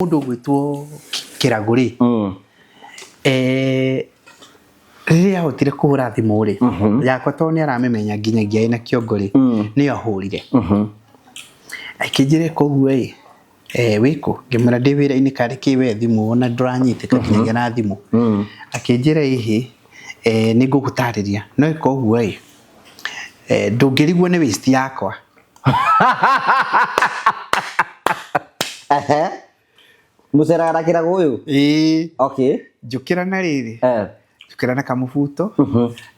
Mũndũ ũgwĩtwo Kĩragũ rĩ, eh, rĩrĩa ahotire kũhũra thimũ rĩ, yakwa tondũ nĩ aramĩmenya nginyagia ĩna kĩongo rĩ, nĩyo ahũrire. Akĩnjĩra koguo ĩ, eh, wĩkũ? Ngĩmwĩra ndĩ wĩra-inĩ karĩ kĩ we thimũ ona ndũranyitĩka nginyagia na thimũ. Akĩnjĩra ĩhĩ, eh, nĩ ngũgũtarĩria no ĩka ũguo ĩ, eh, ndũngĩrigwo nĩ waste yakwa. Ehe. Mũceraga na kĩrago ũyũ? Ĩĩ. Okay. Njũkĩra na rĩrĩ. Eh. Njũkĩra na kamũbuto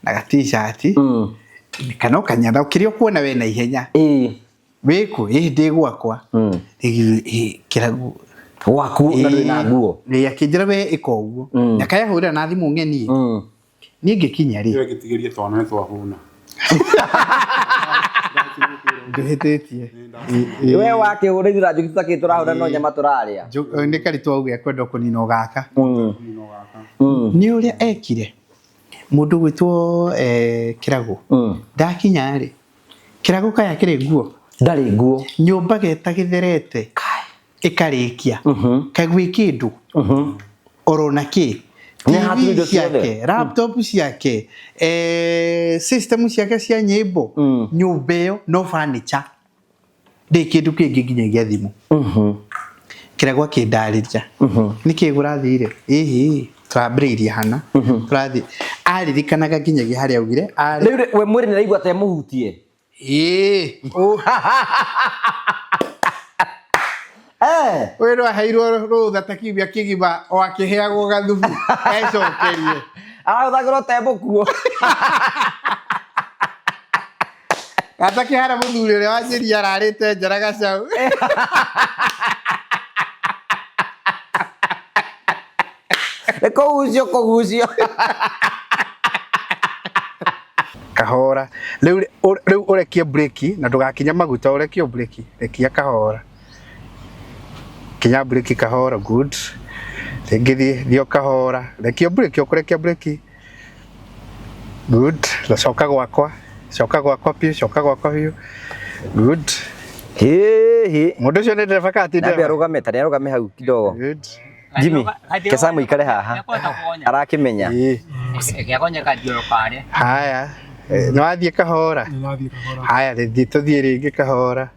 na ga t-shirt. Kana ũkanyatha kĩrĩa ũkuona we na ihenya. Ĩĩ. Wĩkũ? Ĩĩ ndĩ gwakwa. Ĩĩ kĩrago. Gwaku na ndũrĩ na nguo. Ĩĩ akĩnjĩra we ĩka ũguo. Na kayahũrĩra na thimũ ng'eni. Niĩ ngĩkinya rĩ. Ĩyo ĩgĩtigĩria twana nĩ twahũna. Ndũhĩtĩtie. We wakĩhũra ithuĩ na njũkĩ tũtakĩrĩ tũrahũra no nyama tũrarĩa. Nĩ karitũ auge ekwenda kũnina ũgaka. Nĩ ũrĩa ekire mũndũ gwĩtwo Kĩragũ ndakinya rĩ Kĩragũ kaya kĩrĩ nguo Ndarĩ nguo. Nyũmba geta gĩtherete ĩkarĩkia kaĩ gwĩ kĩndũ orona kĩ Nĩ hatu TV indo ciothe. ciake laptop ciake system ciake cia nyĩmbo nyũmba ĩyo no furniture ndĩ kĩndũ kĩngĩ nginyagia thimũ kĩragwo akĩndarĩria nĩkĩ kũrathire ĩhĩ tũrambĩrĩirie hana tũrathiĩ aririkanaga nginyagia harĩa augire arĩ Rĩu rĩ, we mwĩrĩ nĩ araigua ta emũhutie. Ĩĩ. Eh. Ũyũ no aheirwo rũtha ta kiumia kĩgima o akĩheagwo gathubu ecokerie. Arahũthagĩrwo ta mũkuo. Gata kĩhara mũthuri ũrĩa wanjĩria ararĩte njara gacau. Nĩ kũgucio kũgucio. Kahora. Rĩu rĩu ũrekie breki na ndũgakinye maguta ũrekie breki. Rekia kahora. Kinya breki kahora good. Rĩngĩ thiĩ thiĩ o kahora. Rekia breki ũkũrekia breki. Good. Na coka gwakwa. Coka gwakwa biũ, coka gwakwa biũ. Good. Hĩhĩ. Mũndũ ũcio nĩ ndereba kana ti Nambe ndereba? arũgame, ta nĩ arũgame hau kidogo. Good. Jimmy, Kesamu ikare haha. Arakĩmenya. Ĩĩ. Haya. Nĩ wathiĩ kahora? Haya, rĩthiĩ tũthiĩ rĩngĩ kahora.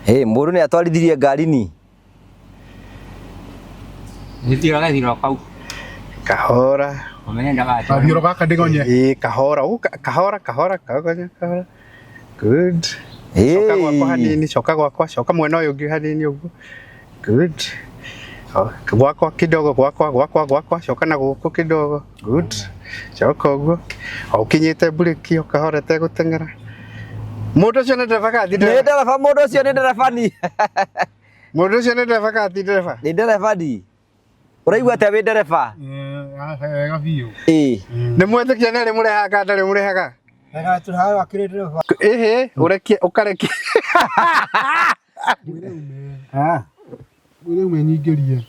Hĩ, mũndũ nĩ atwarithirie ngari ni. Kahora. Gathioro gaka ndĩgonye. Ĩĩ, kahora. Ũguo kahora, kahora, kahora, kahora. Good. Coka gwakwa hanini, coka gwakwa, coka mwena ũyũ ũngĩ hanini ũguo. Good. Oh, gwakwa kidogo, gwakwa, gwakwa, gwakwa, coka na gũkũ kidogo. Good. Coka ũguo. O ũkinyĩte mburĩki o kahora ĩtegũteng'era. Mũndũ ũcio nĩ ndereba kana ti Nĩ ndereba? ndereba mũndũ ũcio nĩ nderebani. Mũndũ ũcio nĩ ndereba kana ti ndereba? Nĩ nderebani. Ũraigua atĩa wĩ ndereba? Wega biũ. Ĩĩ. Nĩ mwetĩkia nĩ arĩ mũrehaga kana ndarĩ mũrehaga? Wega tũrahaga akĩrĩ ndereba. Ĩhĩ, ũrekie ũkarekie. Ah, Mwĩre ume nyingĩrie.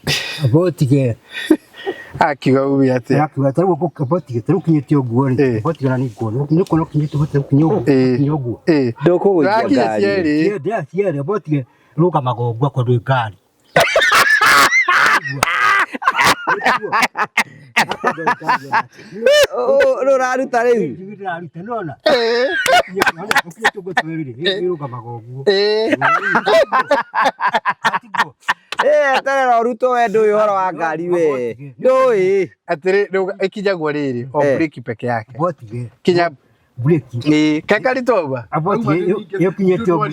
abotige. Akiuga ume atĩa? Akiuga tarĩu abotige tarĩu kinyĩte ũguo rĩ. Ĩĩ. Abotige na nĩ nguona. Nĩ kuona kinyĩte ũguo tarĩu kinya ũguo. Ĩĩ. Kinya ũguo. Ĩĩ. Ndũkũgũithia Ndũrakinya ngari. cierĩ. Ndĩra cierĩ abotige rũgamaga ũguo akorwo ndwĩ ngari. Rũraruta rĩu. Ndĩraruta nĩwona. Ĩĩ. Ũkinyĩte ũguo twĩrĩ rũgamaga ũguo. Ĩĩ. Ĩĩ, eterera ũrutwo we ndũĩ ũhoro wa ngari we. Ndũĩ. Atĩrĩ, rĩu ĩkinyagwo rĩrĩ, o Eh. breki peke yake. Abotige. Kinya Breki. ĩĩ, kekaritũ ũguo. Abotige ĩkinyĩte ũguo.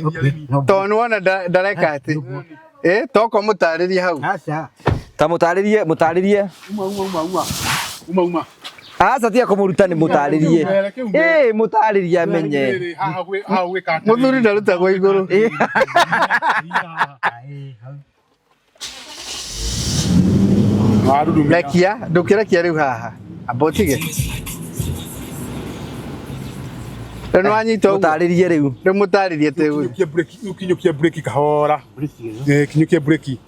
Tondũ nĩwona ndareka atĩ. Ĩĩ, toka mũtarĩrie hau. Aca. Ta mũtarĩrie, mũtarĩrie. Uma uma uma uma. Uma uma. Aca tiga kũmũruta nĩ mũtarĩrie. Ĩĩ, mũtarĩrie amenye. Rĩrĩ, haha haha gwĩka atĩrĩrĩ. Mũthuri ndarutagwo igũrũ. Ĩĩ. Warurumia. Rekia, ndũkĩrekia rĩu haha. Amba ũtige. Rĩu nĩwanyita ũguo. Mũtarĩrie rĩu. Rĩu mũtarĩrie tĩu. Kinyũkia breki, kinyũkia breki kahora. Eh, kinyũkia breki.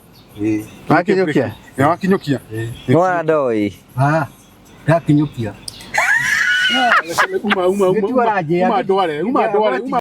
Wakinyũkia? Eh, wakinyũkia. Nĩwona ndoĩ. Ah, ndakinyũkia. Uma uma uma. Nĩtũ aranjĩra. Uma ndware, uma ndware, uma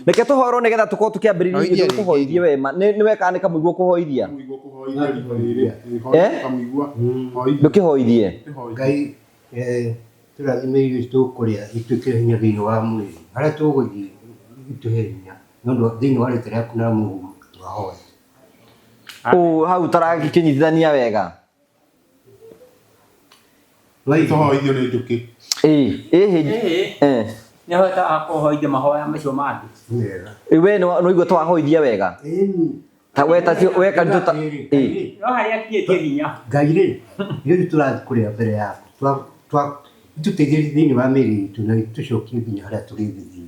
Reke tũhoerwo nĩgetha tũkorwo tũkĩambĩrĩria Hoithia ithuĩ rĩngĩ. tũhoithie we ma. Nĩ weka nĩ kamũigua kũhoithia. Kamũigua kũhoithia rita rĩrĩ. Eh? Kamũigua. Hoithia. Ndũkĩhoithie. Ngai eh, tũrathime irio ici tũkũrĩa itwĩkĩre hinya thĩinĩ wa mwĩrĩ harĩa tũgũthiĩ itũhe hinya nĩ ũndũ thĩinĩ wa rĩtwa rĩaku na Mungu twahoya. Ũ hau ũtarakĩnyitithania wega. Tũhoithio nĩ njũkĩ. Ĩĩ, ĩhĩ. Ĩĩ. Eh. Nĩ hotaga kũhoithia mahoya macio mangĩ. Wega. Ĩ, we nĩ waigua twahoithia wega. Ĩni. Ta we ta we karitũ ta ĩĩ. No harĩa akinyĩtie hinya. Ngai rĩ, irio ici tũrathiĩ kũrĩa mbere yaku itũteithie thĩinĩ wa mĩĩrĩ itũ na itũcokie nginya harĩa tũrĩgĩthiĩ.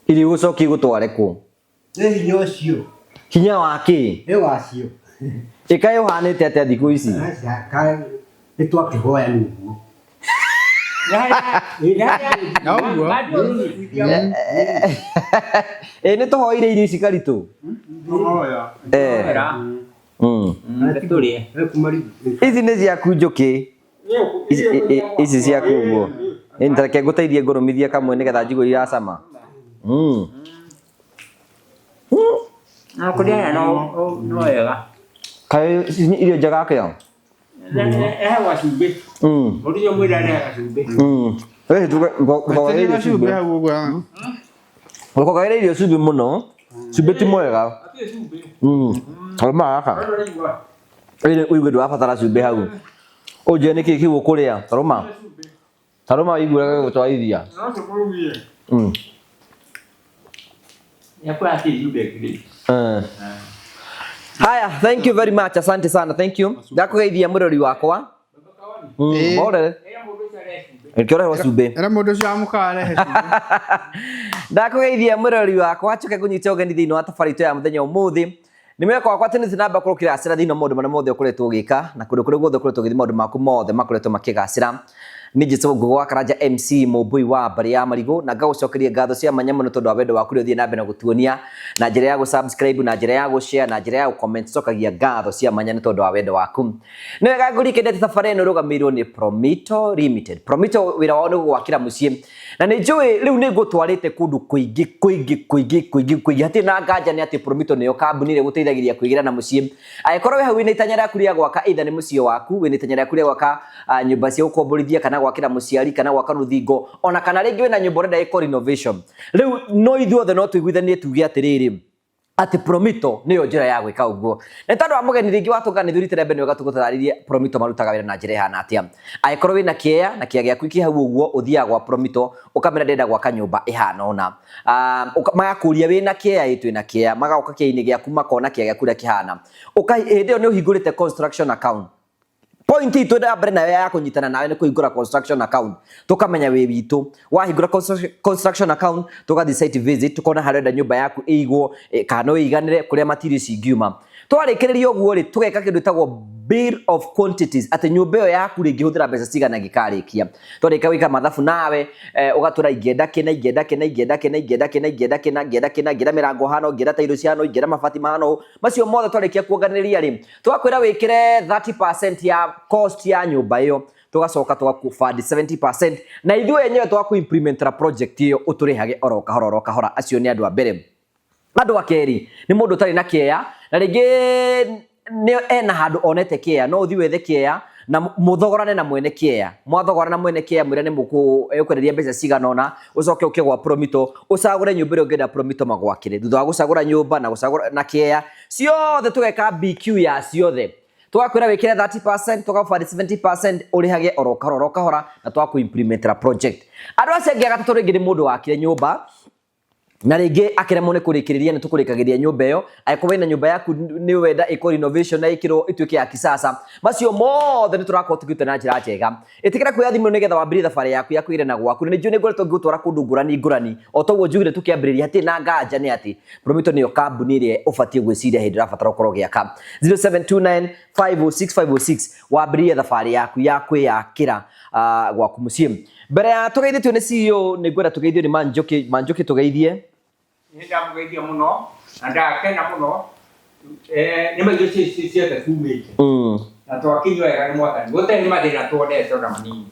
Irio igũcokia igũtware kũ? Nĩ hinya ũcio, Hinya wa kĩ? nĩ wacio. Ĩkaĩ ũhanĩte atĩa thikũ ici? Aca, nĩ twakĩhoya nĩ ũguo. Nĩ harĩa nĩ harĩa Na ũguo. Ĩ nĩ tũhoire irio ici karitũ. Tũhoya. Eh. Tũrĩe. Kuma rĩ- Ici nĩ ciaku njũkĩ. Ici ici ciaku ũguo. Ĩ nĩ reke ngũteithie ngũrũmithie kamwe nĩgetha njigue iracama. No kũrĩa no no wega. Kaĩ ici nĩ irio njega atĩa? Ĩheagwo cumbĩ. Mũndũ ũcio mwĩra arehaga cumbĩ. Wee tuge ndũkongagĩre irio Cumbĩ cumbĩ. hau ũguo. Ndũkongagĩre irio cumbĩ mũno. Cumbĩ ti mwega. Hatirĩ cumbĩ. Karũma gaka. Ũraigua? Ĩrĩ ũigue ndũrabatara cumbĩ hau. Ũnjĩre nĩkĩ kĩu ũkũrĩa. Tarũma. Tarũma ũigue gũgũtwarithia. No tũkũrugie. Yakwa hatirĩ cumbĩ ĩkĩrĩte. Haya, thank you very much. Asante sana. Thank you. Ndakũgeithia mũrori wakwa. Ĩĩ. Morere. Ĩra mũndũ ũcio arehe cumbĩ. Kĩoreherwo cumbĩ. Ĩra mũndũ ũcio wa mũkawa arehe cumbĩ. Ndakũgeithia mũrori wakwa njoke ngũnyite ũgeni thĩinĩ wa thabarĩ itũ ya mũthenya ũmũthĩ. Nĩ mwĩhoko wakwa atĩ nĩ namba ũkorwo ũkĩgacĩra thĩinĩ wa maũndũ marĩa mothe ũkoretwo ũgĩka na kũndũ kũrĩa guothe ũkoretwo ũgĩthiĩ maũndũ maku mothe makoretwo makĩgacĩra. Niĩ njĩtagwo Ngugi wa Karanja MC Mũmbui wa mbarĩ ya Marigũ na ngagũcokeria ngatho cia mwanya mũno tondũ wa wendo waku ũrĩa ũthiĩ na mbere na gũtuonia na njĩra ya gũ-subscribe na njĩra ya gũ-share na njĩra ya gũ-comment. Cokagia ngatho cia mwanya nĩ tondũ wa wendo waku. Nĩ wega ngũririkanie atĩ thabarĩ ĩno ĩrũgamĩrĩirwo nĩ Promito Limited. Promito wĩra wao nĩ gũgwakĩra mũciĩ na nĩ njũĩ rĩu nĩ ngũtwarĩte kũndũ kũingĩ kũingĩ kũingĩ kũingĩ kũingĩ hatirĩ na nganja nĩ atĩ Promito nĩyo kambuni ĩrĩa ĩgũteithagĩrĩria kwĩgĩra na mũciĩ. Angĩkorwo wĩ hau wĩna itanya rĩaku rĩa gwaka either nĩ mũciĩ waku, wĩna itanya rĩaku rĩa gwaka nyũmba cia gũkomborithia kana gwakĩra mũciari kana gwaka rũthingo ona kana rĩngĩ wĩna nyũmba ũrenda ĩkwo renovation. Rĩu no ithuothe no tũiguithanie tuge atĩrĩrĩ atĩ Promito nĩyo njĩra ya gwĩka ũguo. Na nĩ tondũ wa mũgeni rĩngĩ watũngana ithuĩ rita rĩa mbere nĩ wega tũgũtarĩrie Promito marutaga wĩra na njĩra ĩhana atĩa. Angĩkorwo wĩna kĩea na kĩea gĩaku kĩ hau ũguo ũthiaga gwa Promito ũkamĩra ndĩrenda gwaka nyũmba ĩhana ũna. Magakũria wĩna kĩea, ĩ twĩna kĩea, magoka kĩea-inĩ gĩaku makona kĩea gĩaku ũrĩa kĩhana. Hĩndĩ ĩyo nĩ ũhingũrĩte construction account. Point itũ ya mbere nayo ya kũnyitana nawe nĩ kũhingũra construction account. Tũkamenya wĩ witũ. Wahingũra construction account, tũgathiĩ site visit, tũkona harĩa ũrenda nyũmba yaku ĩigwo, kana no ĩiganĩre kũrĩa materials cingiuma. Twarĩkĩrĩria ũguo rĩ, tũgeka kĩndũ gĩtagwo bill of quantities, atĩ nyũmba ĩyo yaku rĩ ĩngĩhũthĩra mbeca cigana ĩngĩkarĩkia. Twarĩkia gwĩka mathabu nawe, ũgatwĩra ingĩenda kĩna, ingĩenda kĩna, ingĩenda kĩna, ingĩenda kĩna, ingĩenda kĩna, ingĩenda kĩna, ingĩenda mĩrango hana ũũ, ingĩenda tairo cihana ũũ, ingĩenda mabati mahana ũũ. Macio mothe twarĩkia kuonganĩrĩria rĩ, tũgakwĩra wĩkĩre 30% ya cost ya nyũmba ĩyo, tũgacoka tũgakũ fund 70% na ithuĩ enyewe tũgakũ implementera project ĩyo ũtũrĩhage oro kahora oro kahora. Acio nĩ andũ a mbere. Andũ a kerĩ nĩ mũndũ ũtarĩ na kĩea na rĩngĩ nĩ ena handũ onete kĩea, no ũthiĩ wethe kĩea na mũthogorane na mwene kĩea. Mwathogorana na mwene kĩea mwĩrane mũkwenderia mbeca cigana ũna, ũcoke ũke gwa Promito ũcagũre nyũmba ĩrĩa ũngĩenda Promito magwakĩre. Thutha wa gũcagũra nyũmba na gũcagũra na kĩea ciothe tũgeka BQ ya ciothe, tũgakwĩra wĩkĩre 30%, tũgakũbandi 70% ũrĩhage oro kahora oro kahora na twakũ implementera project. Andũ acio angĩ a gatatũ rĩngĩ nĩ mũndũ wakire nyũmba na rĩngĩ akĩremwo nĩ kũrĩkĩrĩria, nĩ tũkũrĩkagĩria nyũmba ĩyo. Angĩkorwo wĩna nyũmba yaku nĩ wenda ĩkwo renovation na ĩkĩrwo ĩtuĩke ya kisasa, macio mothe nĩ tũrakorwo tũkĩruta na njĩra njega. Ĩtĩkĩra kuoya thimũ nĩgetha wambĩrĩrie thabarĩ yaku ya kwĩgĩra na gwaku. Na nĩ njũĩ nĩ ngoretwo ngĩgũtwara kũndũ ngũrani ngũrani, o toguo njugire tũkĩambĩrĩria hatirĩ na nganja nĩ atĩ Promito nĩyo kambuni ĩrĩa ũbatiĩ gwĩciria hĩndĩ ũrabatara ũkorwo ũgĩaka. 0729 506 506 wambĩrĩrie thabarĩ yaku ya kwĩyakĩra gwaku mũciĩ. Mbere ya tũgeithĩtio nĩ CEO nĩ ngwenda tũgeithio nĩ Manjũkĩ. Manjũkĩ tũgeithie. Nĩ ndamũgeithia mũno na ndakena mũno. Nĩ maitho ciothe tumĩte. Na twakinywo wega nĩ Mwathani. Gũtarĩ mathĩna tuonete ona manini.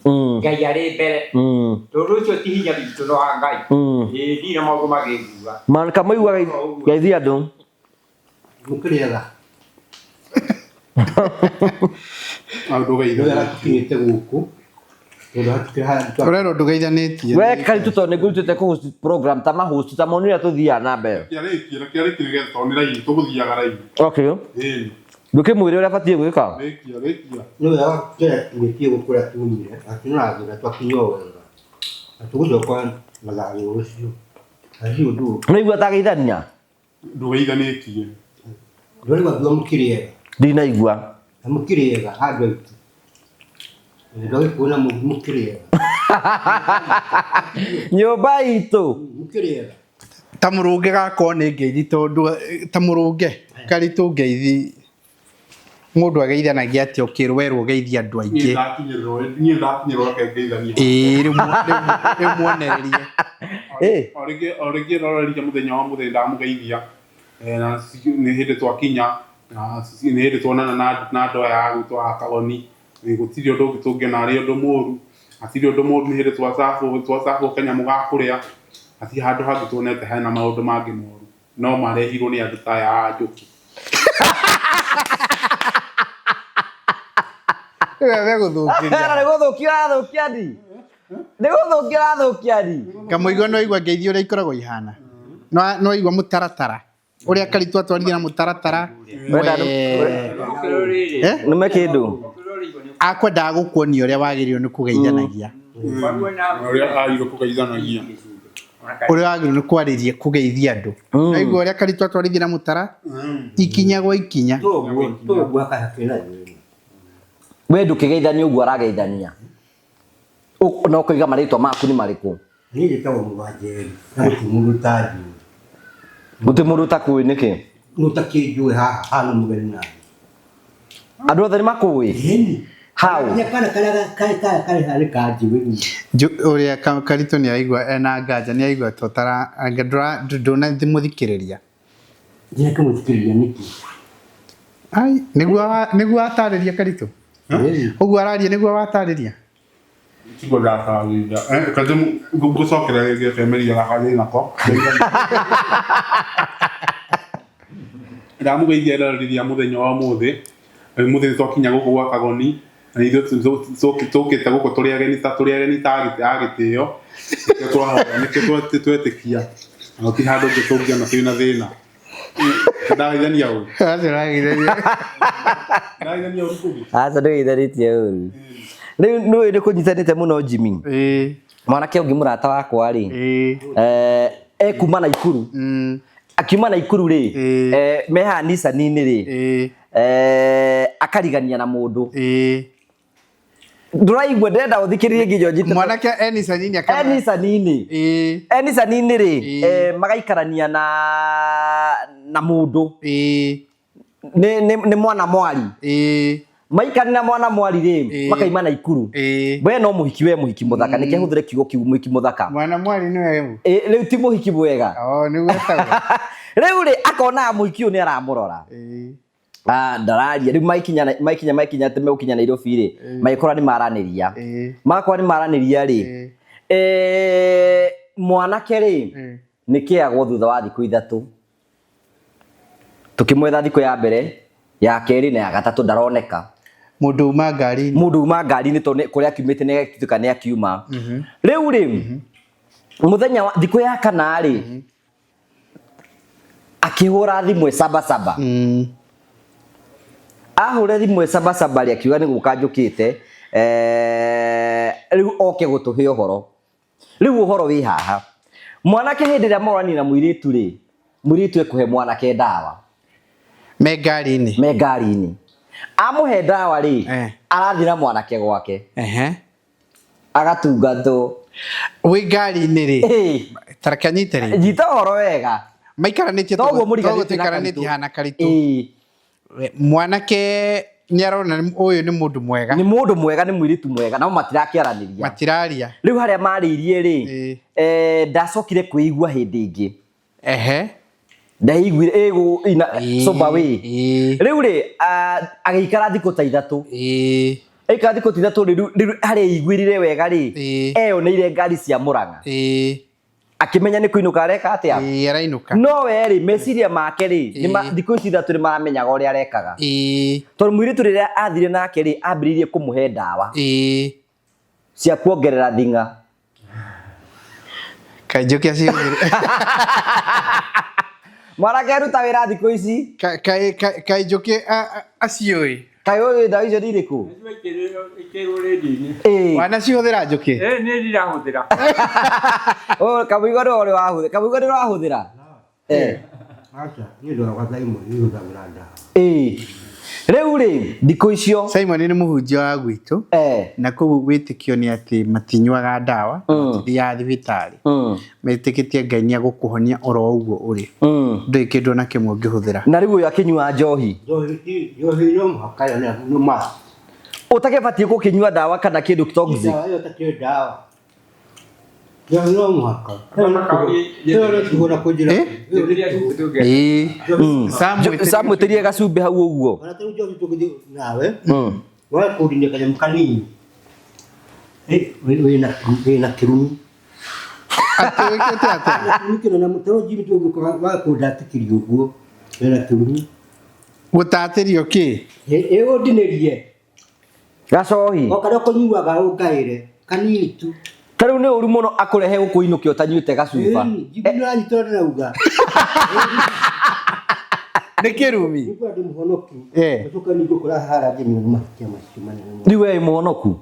Ngai arĩ mbere. Tondũ ũcio ti hinya witũ no wa Ngai. Ĩĩ ndirĩ na maũndũ mangĩ nguga. Man kamũigua geithia andũ. Mũkĩrĩaga. Maũndũ Nĩ wega tũkinyĩte gũkũ. Tondũ hatikĩrĩ handũ Ũrerwo ndũgeithanĩtie. We karitũ tondũ nĩ ngũrutĩte kũ host program ta ma host ta monire tũthiaga na mbere. Kĩarĩkie, kĩarĩkie nĩgetha tondũ nĩ raini, tũgũthiaga raini. Okay. Ĩni, Ndũkĩmwĩre ũrĩa abatiĩ gwĩka. rĩkia, rĩkia. Nĩ wega tũrĩa tukinyĩtie gũkũ ũrĩa tumire. Hatirĩ na thĩna twakinya o wega. Na tũgũcoka na thayũ ũcio. Hatirĩ ũndũ ũngĩ. Nĩ igua tageithania? Ndũgeithanĩtie. Ndũraigua ngiuga mũkĩrĩega. Ndinaigua. Na mũkĩrĩega andũ aitũ. Andũ a Gĩkũyũ na mũkĩrĩega. Nyũmba itũ. Mũkĩrĩega. Ta mũrũnge gakorwo nĩ ngeithi tondũ ta mũrũnge karitũ ngeithi mũndũ ageithanagia atĩa ũkĩrwo werwo ũgeithie andũ Niĩ aingĩ. ndakinyĩrĩrwo, niĩ ndakinyĩrĩrwo reke ngeithanie. Ĩĩ rĩu rĩu muonererie. Eh. O rĩngĩ, o rĩngĩ roreria mũthenya wa mũthenya ndamũgeithia. Na nĩ hĩndĩ twakinya, na nĩ hĩndĩ tuonana na andũ aya a gwitũ a Kagoni. Gũtirĩ ũndũ ũngĩ tũngĩona arĩ ũndũ mũru. Hatirĩ ũndũ mũru nĩ hĩndĩ twacabwo kanyamũ ga kũrĩa. Hatirĩ handũ hangĩ tuonete hena maũndũ mangĩ moru. No marehirwo nĩ andũ ta aya a Njũkĩ. Rĩu egũthũkĩria. Nĩ gũthũkia ũrathũkia ndi. Nĩ gũthũkia ũrathũkia ndi. Kamũigua no aigua ngeithi ũrĩa ikoragwo ihana. No aigua mũtaratara. Ũrĩa karitũ atwarithia na mũtaratara. Wenda Ũkĩrorĩrĩ. Eh? Nĩme kĩndũ. Ũkĩrorĩirwo nĩ Akwendaga gũkuonia ũrĩa wagĩrĩirwo nĩ kũgeithanagia. Barua na Ũrĩa agĩrĩirwo kũgeithanagia. Ũrĩa wagĩrĩirwo nĩ kwarĩria kũgeithia andũ. No aigua ũrĩa karitũ atwarithia na mũtara ikinya gwa ikinya. Toguo toguo hakĩrĩ na thĩna. We ndũkĩgeithania ũguo arageithania. Na ũkoiga marĩtwa maku nĩ marĩkũ. Niĩ njĩtagwo Mũganjeri na gũtirĩ mũndũ ũtanjũĩ. Gũtirĩ mũndũ ũtakũĩ nĩkĩ? Nũ ũtakĩnjũĩ haha haha nĩ mũgeni nani. Andũ othe nĩ makũĩ? Ĩni. How? Nginya kana karĩa karĩ karĩ karĩ haha nĩ kanjũĩ niĩ. Ũrĩa karitũ nĩ aigua ena nganja nĩ aigua ta ũtara anga ndũnamũthikĩrĩria. Nginya kĩmũthikĩrĩria nĩkĩ? Ai, nĩguo watarĩria karitũ. Ũguo araria nĩguo watarĩria. Tiguo ndatarĩria. Kaĩ ngũcokera rĩngĩ kemeria gaka ndĩ nako. Ndamũgeithia rĩrĩa mũthenya wa ũmũthĩ. Ũmũthĩ nĩ twakinya gũkũ gwa Kagoni. Na ithuĩ tũkĩte gũkũ tũrĩ ageni ta tũrĩ ageni ta a gĩtĩo. Nĩkĩo twahoya, nĩkĩo twetĩkia. Na gũtirĩ handũ ũngĩ tũngĩona twĩna thĩna. Ndageithania ũru. Acio ũrageithania. Ndageithania ũru kũngĩ. Aca ndũgeithanĩtie ũru. Rĩu nĩũĩ nĩ kũnyitanĩte mũno Jimmy. Ĩĩ. Mwanake ũngĩ mũrata wakwa rĩ. Ĩĩ. Ekuma Naikuru. Akiuma Naikuru rĩ, me haha Nissan-inĩ rĩ, akarigania na mũndũ. Ĩĩ. Ndũraigua ndĩrenda ũthikĩrĩrie nginya ũnjite. Mwanake e Nissan-inĩ E Nissan-inĩ. Ĩĩ. E Nissan-inĩ rĩ, magaikarania na mũndũ. Ĩĩ. Nĩ mwana mwari. Ĩĩ. Maikarania na mwana mwari rĩ, makaima Naikuru. Ĩĩ. We no mũhiki, we mũhiki mũthaka. Nĩkĩo hũthĩre kiugo kĩu mũhiki mũthaka. Mwana mwari nĩwe. Ĩĩ, rĩu ti mũhiki mwega. Oh, nĩguo etagwo. Rĩu rĩ, akonaga mũhiki ũyũ nĩ aramũrora. Ĩĩ. Ndararia. Rĩu maikinya maikinya atĩ megũkinya Nairobi rĩ, magĩkora nĩ maranĩria. Ĩĩ. Makora nĩ maranĩria rĩ, mwanake rĩ, nĩ kĩagwo thutha wa thikũ ithatũ. Tũkĩmwetha thikũ ya mbere, ya kerĩ na ya gatatũ ndaroneka. Mũndũ uma ngari-inĩ. Mũndũ uma ngari-inĩ tondũ kũrĩa akiumĩte nĩ agĩtuĩka nĩ akiuma. Rĩu rĩ, mũthenya wa thikũ ya kana rĩ, akĩhũra thimũ ĩ saba saba. Ahũra thimũ ĩ saba saba rĩ, akiuga nĩ gũka njũkĩte, rĩu oke gũtũhe ũhoro. Rĩu ũhoro wĩ haha. Mwanake hĩndĩ ĩrĩa morania na mũirĩtu rĩ, mũirĩtu ekũhe mwanake ndawa. Me ngari-inĩ. Me ngari-inĩ. Amũhe ndawa rĩ, arathiĩ na mwanake gwake. Agatungatwo. Wĩ ngari-inĩ rĩ, tareke anyite rĩ. Nyita ũhoro wega. Maikaranĩtie Toguo mũriganĩtie toguo na tũikaranĩtie Karitũ. haha na Karitũ. Mwanake nĩ arona ũyũ nĩ mũndũ mwega. Nĩ mũndũ mwega, nĩ mũirĩtu mwega, nao matirakĩaranĩria. Matiraria. Rĩu harĩa marĩirie rĩ, ndacokire kwĩigua hĩndĩ ĩngĩ. Ndaiguire ĩgũ ina sober way. Rĩu rĩ, agĩikara thikũ ta ithatũ. Aikara thikũ ta ithatũ rĩ, rĩu harĩa aiguĩrire wega rĩ, Ĩĩ. eyoneire ngari cia Murang'a, Ĩĩ. akĩmenya nĩ kũinũka areka atĩa. Ĩĩ, arainũka. No we rĩ, meciria make rĩ, Ĩĩ. thikũ ici ithatũ nĩ maramenyaga ũrĩa arekaga. Ĩĩ. Tondũ mũirĩtu rĩrĩa athire nake rĩ, ambĩrĩirie kũmũhe ndawa Ĩĩ. cia kuongerera thing'a. Kaĩ njũkĩ acihũthĩre. Mwanake aruta wĩra thikũ ici. Kaĩ njũkĩ aciũĩ. Kaĩ ũĩ ndawa icio nĩ irĩkũ? Ikĩrwo rĩndiũ-inĩ. Ĩĩ. Wanacihũthĩra njũkĩ? Ĩĩ niĩ ndirahũthĩra. Ũyũ Kamũigua nĩwe ũrĩ wahũthĩra. Kamũigua nĩ ũrahũthĩra? Eh. Aca, niĩ ndwagwa thaa imwe nĩhũthagĩra ndawa. Ĩĩ. Rĩu rĩ, thikũ icio. Simon nĩ mũhunjia wa gwitũ. Na koguo wĩtĩkio nĩ atĩ matinyuaga ndawa, matithiaga thibitarĩ. Metĩkĩtie Ngai nĩ egũkũhonia oro ũguo ũrĩ. Ndũrĩ kĩndũ ona kĩmwe ũngĩhũthĩra. Na rĩu ũyũ akĩnyua njohi. Njohi no mũhaka ĩyo nĩ must. Ũtagĩbatiĩ gũkĩnyua ndawa kana kĩndũ toxic. Ndawa ĩyo ĩtakĩrĩ ndawa. Njohi no mũhaka. Ĩyo nĩ kũnjĩra. Ĩĩ. Sam wĩtĩrie gacumbĩ hau ũguo. Ona ta rĩu njohi tũngĩthiĩ nawe, wagakũndinia kanyamũ kanini. Wĩna kĩrumi. Atĩ wĩkĩte atĩa? Kĩrumi kĩnene mũno. Ta rĩu Jimmy tũngĩũka wagakũndatĩkĩria ũguo. Wĩna kĩrumi. Gũtatĩrio kĩ? Ĩ ũndinĩrie. Gacohi. O karĩa ũkũnyuaga ũngaĩre kanini tu. Ta rĩu nĩ ũru mũno akũrehe gũkũinũkia ũtanyuĩte gacuba. Jimmy nĩũranyita ũrĩa ndĩrauga. Nĩ kĩrumi. Nĩngwenda ndĩ mũhonoku. Gũcoka ningĩ ũkora haha Jimmy nĩ mahĩtia macio manene mũno. Rĩu we wĩ mũhonoku?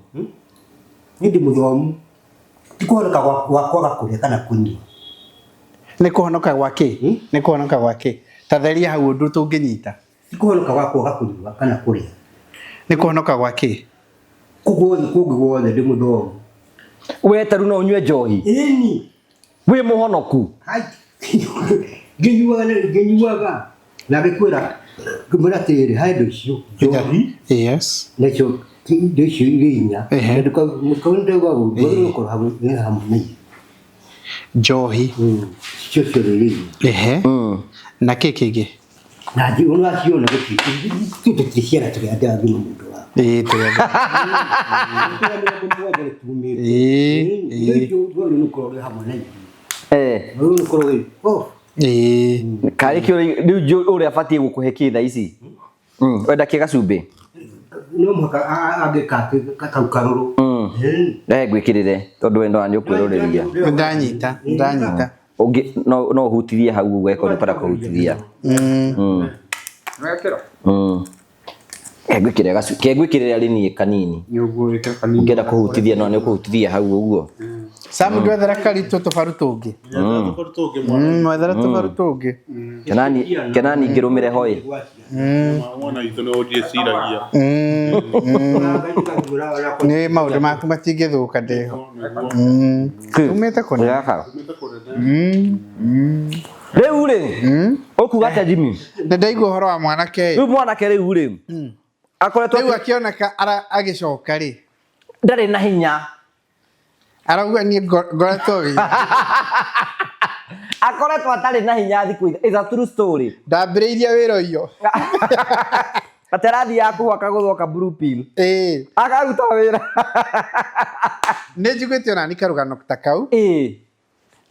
Niĩ ndĩ mũthomu. Ti kũhonoka gwa kwaga kũrĩa kana kũnyua. Nĩ kũhonoka gwa kĩ? Nĩ kũhonoka gwa kĩ? Ta theria hau ũndũ tũngĩnyita. Ti kũhonoka gwa kwaga kũnyua kana kũrĩa. Nĩ kũhonoka gwa kĩ? Kũu guothe kũngĩ guothe ndĩ mũthomu. We ta rĩu no ũnyue njohi? Ĩni. Wĩ mũhonoku? Hai. Ngĩnyuaga na ngĩkwĩra ngĩmwĩra atĩrĩrĩ harĩ indo icio njohi. Yes. Na icio indo icio irĩ inya. Kau ndauga ũguo wagĩrĩirwo gũkorwo hamwe hamwe na irio. Njohi. Icio ciothe irĩ inya. Ehe. Na kĩ kĩngĩ? Na ũraciona gũtirĩ tũtirĩ ciana tũrĩ andũ agima mũndũ wa. Ĩĩ tũrĩ andũ. Mĩrongo mũgwanja nĩ tumĩte. Ĩĩ. Indo icio wagĩrĩirwo gũkorwo ũrĩ hamwe na irio. Wagĩrĩirwo gũkorwo wĩ off. Ĩĩ. Karĩ kĩ rĩu ũrĩa abatiĩ gũkũhe kĩ thaa ici? Wenda kĩ gacumbĩ? No mũhaka angĩka kau karũrũ. Rehe ngwĩkĩrĩre tondũ we nĩ ũkwĩroreria. Ndanyita, ndanyita. Ũngĩ no ũhutirie hau ũguo angĩkorwo nĩ ũkwenda kũhutithia. Wekĩra? Ke ngwĩkĩrĩre arĩ niĩ kanini. Nĩ ũguo wĩkĩra kanini. Ũngĩenda kũhutithia no nĩ ũkũhutithia hau ũguo. Sam ndwethera karitũ tũbaru tũngĩ. Tũbaru tũngĩ mwana. Mwethera tũbaru tũngĩ. Kenani ngĩrũmĩre hoe. Mwana witũ nĩ ũndiĩciragia. Nĩ maũndũ maku matingĩthũka ndĩho. Umĩte kũna? Gaka. Rĩu rĩ, ũkuga atĩa Jimmy? Nĩ ndaigua ũhoro wa mwanake. Rĩu mwanake rĩu rĩ, akoretwo Rĩu akĩoneka agĩcoka rĩ. Ndarĩ na hinya. Arauga niĩ ngoretwo wĩ. Akoretwo atarĩ na hinya thikũ ithatũ. It's a true story. Ndambĩrĩirie wĩra ũyũ. Atĩ arathiaga kũgwa akagũthwo blue pill. Ĩĩ. Akaruta wĩra. Nĩ njiguĩte ona ni karũgano ta kau. Ĩĩ.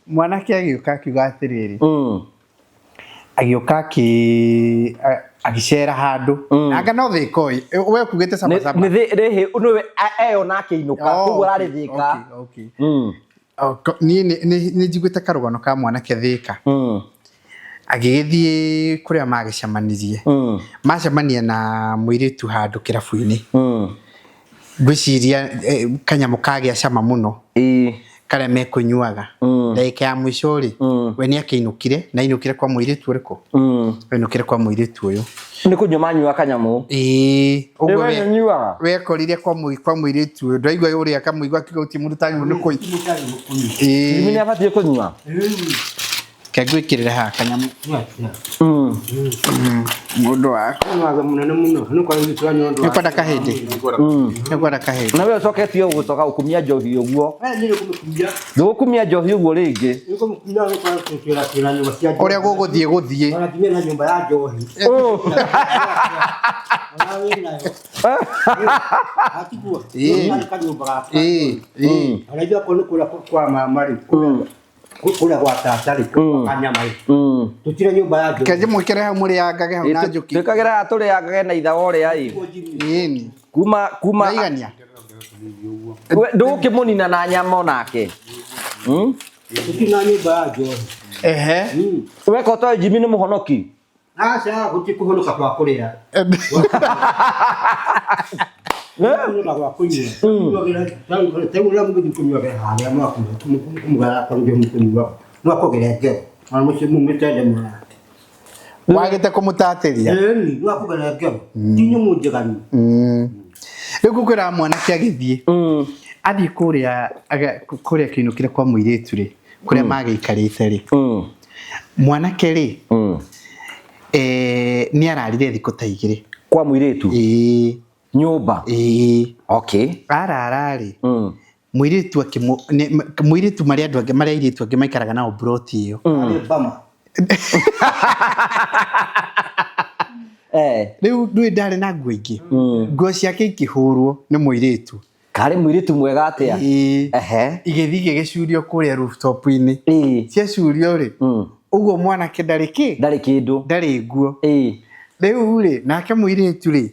Mwanake agĩũka akiuga atĩrĩrĩ. Agĩũka agĩcera handũ. Anga no Thĩka ũyũ. We ũkugĩte Saba Saba. Nĩ rĩhĩ nĩwe eyona akĩinũka. Koguo ararĩ Thĩka. Okay. Niĩ nĩ njiguĩte karũgano ka mwanake Thĩka. Agĩgĩthiĩ kũrĩa magĩcemanirie. Macemania na mũirĩtu handũ kĩrabu-inĩ. Ngwĩciria kanyamũ kagĩa cama mũno. Karĩa mekũnyuaga. Ndagĩka ya mũico rĩ, we nĩ akĩinũkire, na ainũkire kwa mũirĩtu ũrĩkũ? Ainũkire kwa mũirĩtu ũyũ. Nĩ kũnyua manyua kanyamũ. Ĩĩ. Ũguo we nyuaga. Wekorire kwa mũirĩtu ũyũ. Ndwaigua ũrĩa akamũigua akiuga gũtirĩ mũndũ ũtagĩrĩirwo nĩ kũnyua. Ĩĩ. Jimmy nĩ abatiĩ kũnyua. Ke ngwĩkĩrĩre haha kanyamũ. Mũndũ waku. Nĩ watho mũnene mũno. Nĩ kwa gĩtura nĩ ũndũ. Nĩ kwenda kahĩndĩ. Nĩ kwenda kahĩndĩ. Na we ũcoketie gũcoka gũkumia njohi ũguo. Nĩ kũmĩkumia. Ndũgũkumia njohi ũguo rĩngĩ. Nĩ kũmĩkumia nĩ kwa gũtwĩra twĩra nyũmba cia njohi. Ũrĩa gũgũthiĩ gũthiĩ. Ona nginya na nyũmba ya njohi. Ona wĩ nayo. Hatiguo. Ĩĩ. Nĩ kanyũmba gakwa. Ĩĩ, ĩĩ. Ona ithuĩ akorwo nĩ kũrĩa kwa mama rĩ. Kũrĩa gwa tata rĩ. Kũrĩa kanyama rĩ. Tũtirĩ nyũmba ya njohi. Kenje mwĩkĩre hau mũrĩangage hau na njũkĩ. Twĩkagĩra haha tũrĩangage na ithaga ũrĩa ĩ. Ĩni. Kuma kuma Maigania. We, ndũgũkĩmũnina na nyama onake. Tũtirĩ na nyũmba ya njohi. Ehe. Weka ũtoĩ Jimmy nĩ mũhonoki. Aca gũtirĩ kũhonoka kwa kũrĩa. Kũhonoka gwa kũnyua. Rĩu ũrĩa mũgĩthiĩ kũnyuagĩra harĩa mwakũmũgara kwa njohi mũkũnyua. Mwakũgera ngero. Ona mũciĩ mumĩte ndemũra. Wagĩte kũmũtatĩria. Ĩni mwakũgera ngero. Ti nyamũ njeganu. Rĩu ngũkwĩra mwanake agĩthiĩ. Athiĩ kũrĩa kũrĩa kĩinũkĩre kwa mũirĩtu rĩ, kũrĩa magĩikarĩte rĩ. Mwanake rĩ, nĩ ararire thikũ ta igĩrĩ. Kwa mũirĩtu. Ĩĩ. Nyũmba. Ĩĩ. Okay. Arara rĩ, mũirĩtu akĩmũ mũirĩtu marĩa andũ angĩ marĩa airĩtu angĩ maikaraga nao mburoti ĩyo. Arĩ bama. Rĩu ndũĩ ndarĩ na nguo ingĩ. Nguo ciake ikĩhũrwo nĩ mũirĩtu. Karĩ mũirĩtu mwega atĩa? Ĩĩ. Ehe. Igĩthiĩ igĩgĩcurio kũrĩa rooftop-inĩ. Ĩĩ. Ciacurio rĩ, ũguo mwanake ndarĩ kĩ? Ndarĩ kĩndũ. Ndarĩ nguo. Ĩĩ. Rĩu rĩ, nake mũirĩtu rĩ,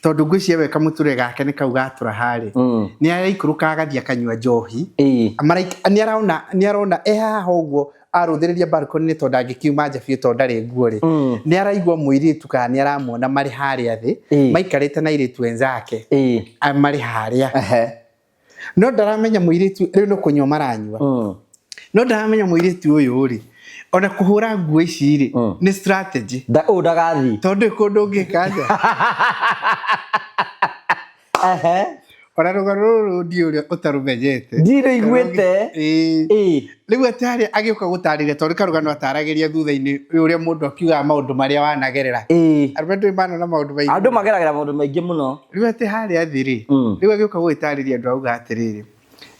tondũ ngwĩciria we kamũtũrĩre gake nĩ kau gatũraha rĩ, nĩ araikũrũka agathiĩ akanyua njohi. Ĩĩ. Nĩ arona e haha ũguo arũthĩrĩria balcony-inĩ tondũ ndangĩkiuma nja biũ tondũ ndarĩ nguo rĩ, nĩ araigua mũirĩtu kana nĩ aramuona marĩ harĩa thĩ, maikarĩte na airĩtu enzake, marĩ harĩa. Ehe. No ndaramenya mũirĩtu rĩu nĩ kũnyua maranyua. No ndaramenya mũirĩtu ũyũ rĩ, ona kũhũra nguo ici rĩ, nĩ strategy. Ũyũ ndagathiĩ. Tondũ ndũĩ kũndũ ũngĩka atĩa. Ehe. Ona rũgano rũrũ ndiũĩ ũrĩa ũtarũmenyete. Ndirũiguĩte. Ĩĩ. Rĩu atĩ harĩa agĩũka gũtarĩria tondũ karũgano ataragĩria thutha-inĩ ũrĩa mũndũ akiugaga maũndũ marĩa wanagerera. Arũme ndũĩ manona maũndũ maingĩ. Andũ mageragĩra maũndũ maingĩ mũno. Rĩu atĩ harĩa thĩ rĩ, rĩu agĩũka gũgĩtarĩria andũ auga atĩrĩrĩ,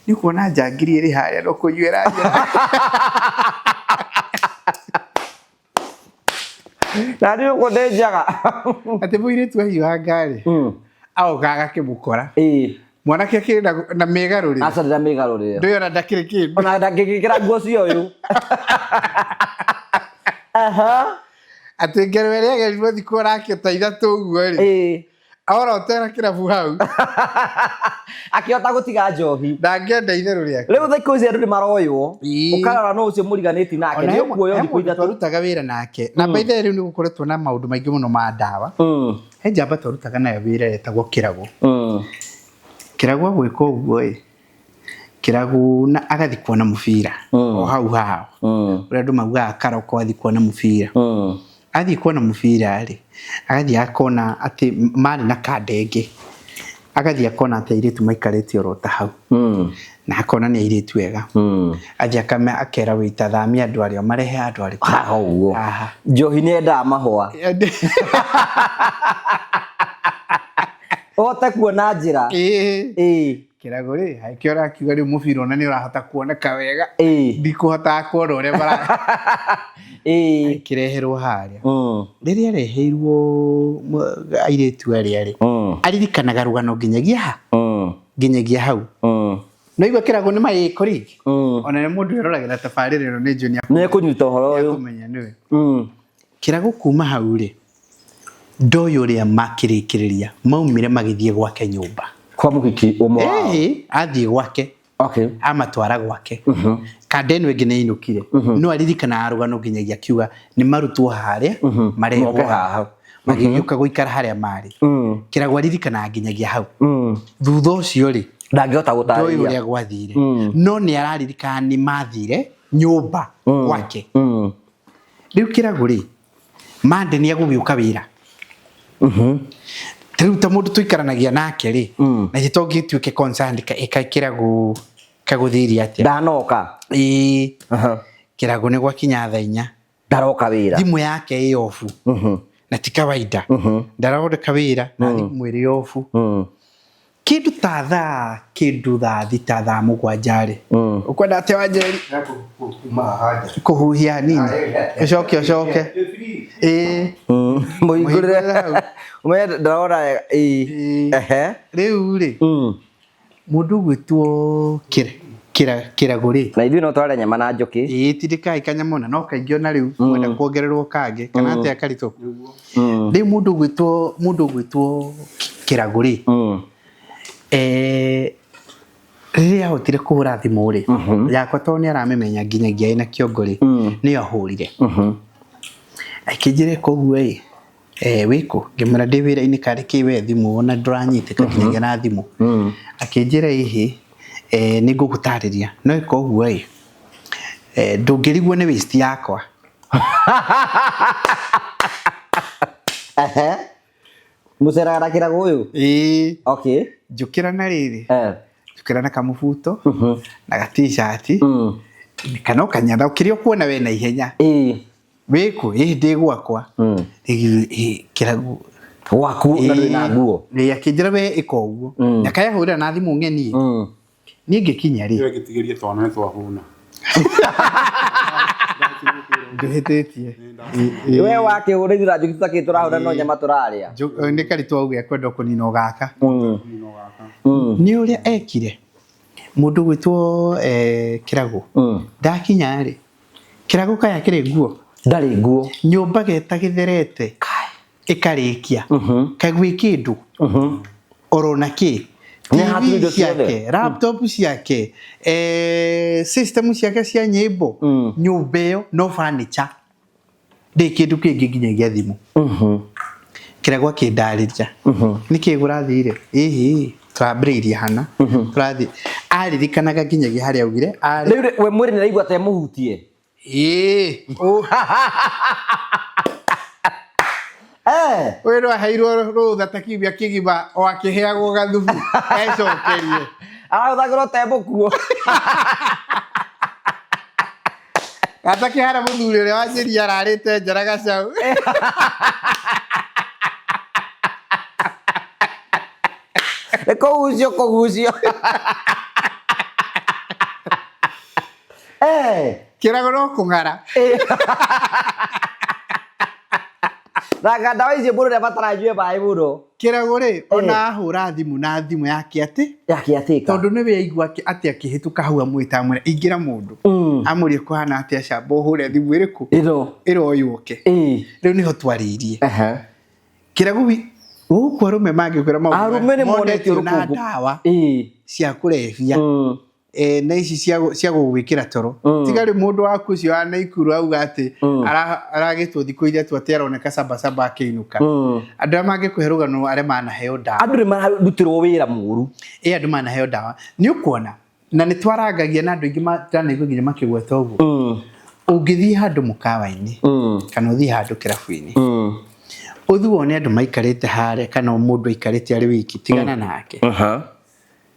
nĩ ũkuona njangiri ĩrĩ harĩa no kũnyuĩra njĩra. Na nĩ ũguo ndĩ njaga. Atĩ mũirĩtu ahiũha ngari, agoka agakĩmũkora. Mwanake akĩrĩ na mĩgarũrĩre. Aca ndĩra mĩgarũrĩre. Ndũĩ ona ndakĩrĩ kĩndũ. Ona ndangĩgĩkĩra nguo cia ũyũ. Aha. Atĩ ngero ĩrĩa agerirwo thikũ orake ta ithatũ ũguo rĩ. Aorotera kĩrabu hau. Akĩhota gũtiga njohi. Ndangĩenda itherũ rĩake. Rĩu thikũ ici andũ nĩ maroywo. Ũkarora no ũcio mũriganĩti nake. Ona Nĩ ũkuoywo he thikũ mũndũ ithatũ. twarutaga wĩra nake. Na by the way rĩu nĩ gũkoretwo na maũndũ maingĩ mũno ma ndawa. He njamba twarutaga nayo wĩra yetagwo Kĩragũ. Kĩragũ agwĩka ũguo ĩ, Kĩragũ na agathiĩ kuona mũbira o hau hao. Ũrĩa andũ maugaga karoko athiĩ kuona mũbira. Athiĩ kuona mũbira rĩ, agathiĩ akona atĩ marĩ na kanda ĩngĩ. Agathiĩ akona atĩ airĩtu maikarĩte oro ta hau. Na akona nĩ airĩtu ega. Athiĩ akera waiter thamia andũ arĩa marehe andũ arĩkũ. Haha ũguo. Haha. Njohi nĩ yendaga mahũa. Ũhote kuona njĩra. Ĩĩ. Kĩragũ rĩ, agĩkĩora akiuga rĩu mũbira ona nĩ ũrahota kuoneka wega. Ndikũhotaga kuona ũrĩa mara. Akĩreherwo harĩa. Rĩrĩa areheirwo airĩtu arĩa rĩ, aririkanaga rũgano nginyagia ha? Nginyagia hau. No igua Kĩragũ nĩ maĩko rĩngĩ. Ona nĩ mũndũ eroragĩra tabarĩra ĩno nĩ njũĩ nĩ ekũnyita ũhoro ũyũ. Nĩekũmenya nĩwe. Kĩragũ kuma hau rĩ, ndoĩ ũrĩa makĩrĩkĩrĩria maumire magĩthiĩ gwake nyũmba. Kwa mũhiki ũmwe wao. Ĩĩ, athiĩ gwake. Amatwara gwake. Kanda ĩno ĩngĩ nĩ ainũkire. No aririkanaga rũgano nginyagia akiuga nĩ marutwo harĩa, marehwo Moke haha. haha. Magĩgĩũka gũikara harĩa marĩ. Kĩragũ aririkanaga nginyagia hau. Thutha ũcio rĩ, ndangĩhota ndoĩ gũtarĩria. ũrĩa gwathire. No nĩ araririkana nĩ mathire nyũmba gwake. Rĩu Kĩragũ rĩ, Monday nĩ egũgĩũka wĩra. Ta rĩu ta mũndũ tũikaranagia nake rĩ, na ithe to ngĩtuĩke concerned ĩka Kĩragũ kagũthirie atĩa. Ndanoka. Ĩĩ. Kĩragũ nĩ gwakinya thaa inya. Ndaroka wĩra. Thimũ yake ĩ off. Na ti kawaida ndarathondeka wĩra na thimũ ĩrĩ obu. Kĩndũ ta thaa, kĩndũ thaa 6, thaa 7 rĩ, ũkwenda atĩa Wanjeri? Kuma haha nja. Kũhuhia hanini ũcoke ũcoke ĩĩ. Mũhingũrĩre. Mũhingũrĩre hau. Ũmenye ndarona wega. Ĩĩ. Ĩĩ. Ehe. Rĩu rĩ, mũndũ ũgwĩtwo Kĩragũ rĩ, Na ithuĩ no twarĩa nyama na njũkĩ. Ĩĩ, tindĩkai kanyamũ na no kaingĩ ona rĩu mwenda kuongererwo kangĩ kana atĩa karitũ. Rĩu mũndũ ũgwĩtwo Kĩragũ rĩ, rĩrĩa ahotire kũhũra thimũ rĩ yakwa, tondũ nĩ aramĩmenya nginyagia ĩna kĩongo rĩ, nĩyo ahũrire, akĩnjĩra koguo ĩ, wĩkũ? Ngĩmwĩra ndĩ wĩra-inĩ karĩ kĩ we thimũ ona ndũranyitĩka nginyagia na thimũ. Akĩnjĩra ĩhĩ, nĩ ngũgũtarĩria no ĩka ũguo ĩ, ndũngĩrigwo nĩ waste yakwa. Ehe. Mũceraga na Kĩragũ ũyũ? Ĩĩ. Okay. Njũkĩra na rĩrĩ, njũkĩra na kamũbuto na ga t-shirt kana ũkanyatha kĩrĩa ũkuona we na ihenya. Wĩkũ? Ĩ, ndĩ gwakwa. Ĩ, Kĩragũ. Gwaku na ndũrĩ na nguo. Ĩ, akĩnjĩra we ĩka ũguo na kayahũrĩra na thimũ ng'eni. Niĩ ngĩkinya rĩ, Ĩyo ĩgĩtigĩria twana nĩ twahũna. Ndũhĩtĩtie. We wakĩhũra ithuĩ na njũkĩ tũtakĩrĩ tũrahũra no nyama tũrarĩa. Nĩ karitũ auge akwenda kũnina ũgaka. Nĩ ũrĩa ekire mũndũ gwĩtwo Kĩragũ. Ndakinya rĩ, Kĩragũ kaya kĩrĩ nguo? Ndarĩ nguo. Nyũmba geta gĩtherete ĩkarĩkia kagwĩ kĩndũ orona kĩ. Nĩ hatirĩ TV indo ciothe. ciake, laptop ciake, system ciake cia nyĩmbo, nyũmba ĩyo no furniture, ndĩ kĩndũ kĩngĩ nginyagia thimũ. Kĩragũ akĩndarĩria nĩkĩ kũrathire. Ĩhĩ, tũrambĩrĩirie hana tũrathiĩ, aririkanaga nginyagia harĩa augire arĩ. Rĩu rĩ, we mwĩrĩ nĩ araigua ta mũhutie. Ĩĩ. Ũyũ no aheirwo rũtha ta kiumia kĩgima o akĩheagwo gathubu ecokerie. Arahũthagĩrwo te mũkuo. Gata kĩhara mũthuri ũrĩa wanjĩria ararĩte njara gacau. Nĩ kũgucio kũgucio. Kĩrago no kũng'ara. Thanga ndawa icio mũndũ nĩabatara anyue maĩ mũno. Kĩrago rĩ, ona ahũra thimũ na thimũ yake atĩ Yakĩatĩka. Tondũ nĩwe aigua atĩ akĩhĩtũka hau amwĩta amwĩra ingĩra mũndũ amũrie kũhana atĩa, camba ũhũre thimũ ĩrĩkũ Ĩno. ĩroyũke. Rĩu nĩho twarĩirie. Kĩrago gũkũ arũme mangĩkwĩra maũndũ Arũme nĩ monetio monetio na rũkũngũ. ndawa cia kũrebia, na ici cia gũgwĩkĩra toro. Tiga rĩu mũndũ waku ũcio wa Naikuru auga atĩ aragĩtwo thikũ 3 atĩ aroneka sabasaba akĩinũka. Andũ arĩa mangĩkũhe rũgano arĩa manaheo ndawa. Andũ nĩ mararutĩrwo wĩra mũru. Ĩ, andũ manaheo ndawa nĩ ũkuona na nĩ twarangagia na andũ aingĩ ndanaigua nginya makĩgweta ũguo. Ũngĩthiĩ handũ mũkawa-inĩ kana ũthiĩ handũ kĩrabu-inĩ, ũthiĩ wone andũ maikarĩte harĩa kana mũndũ aikarĩte arĩ wiki, tigana nake,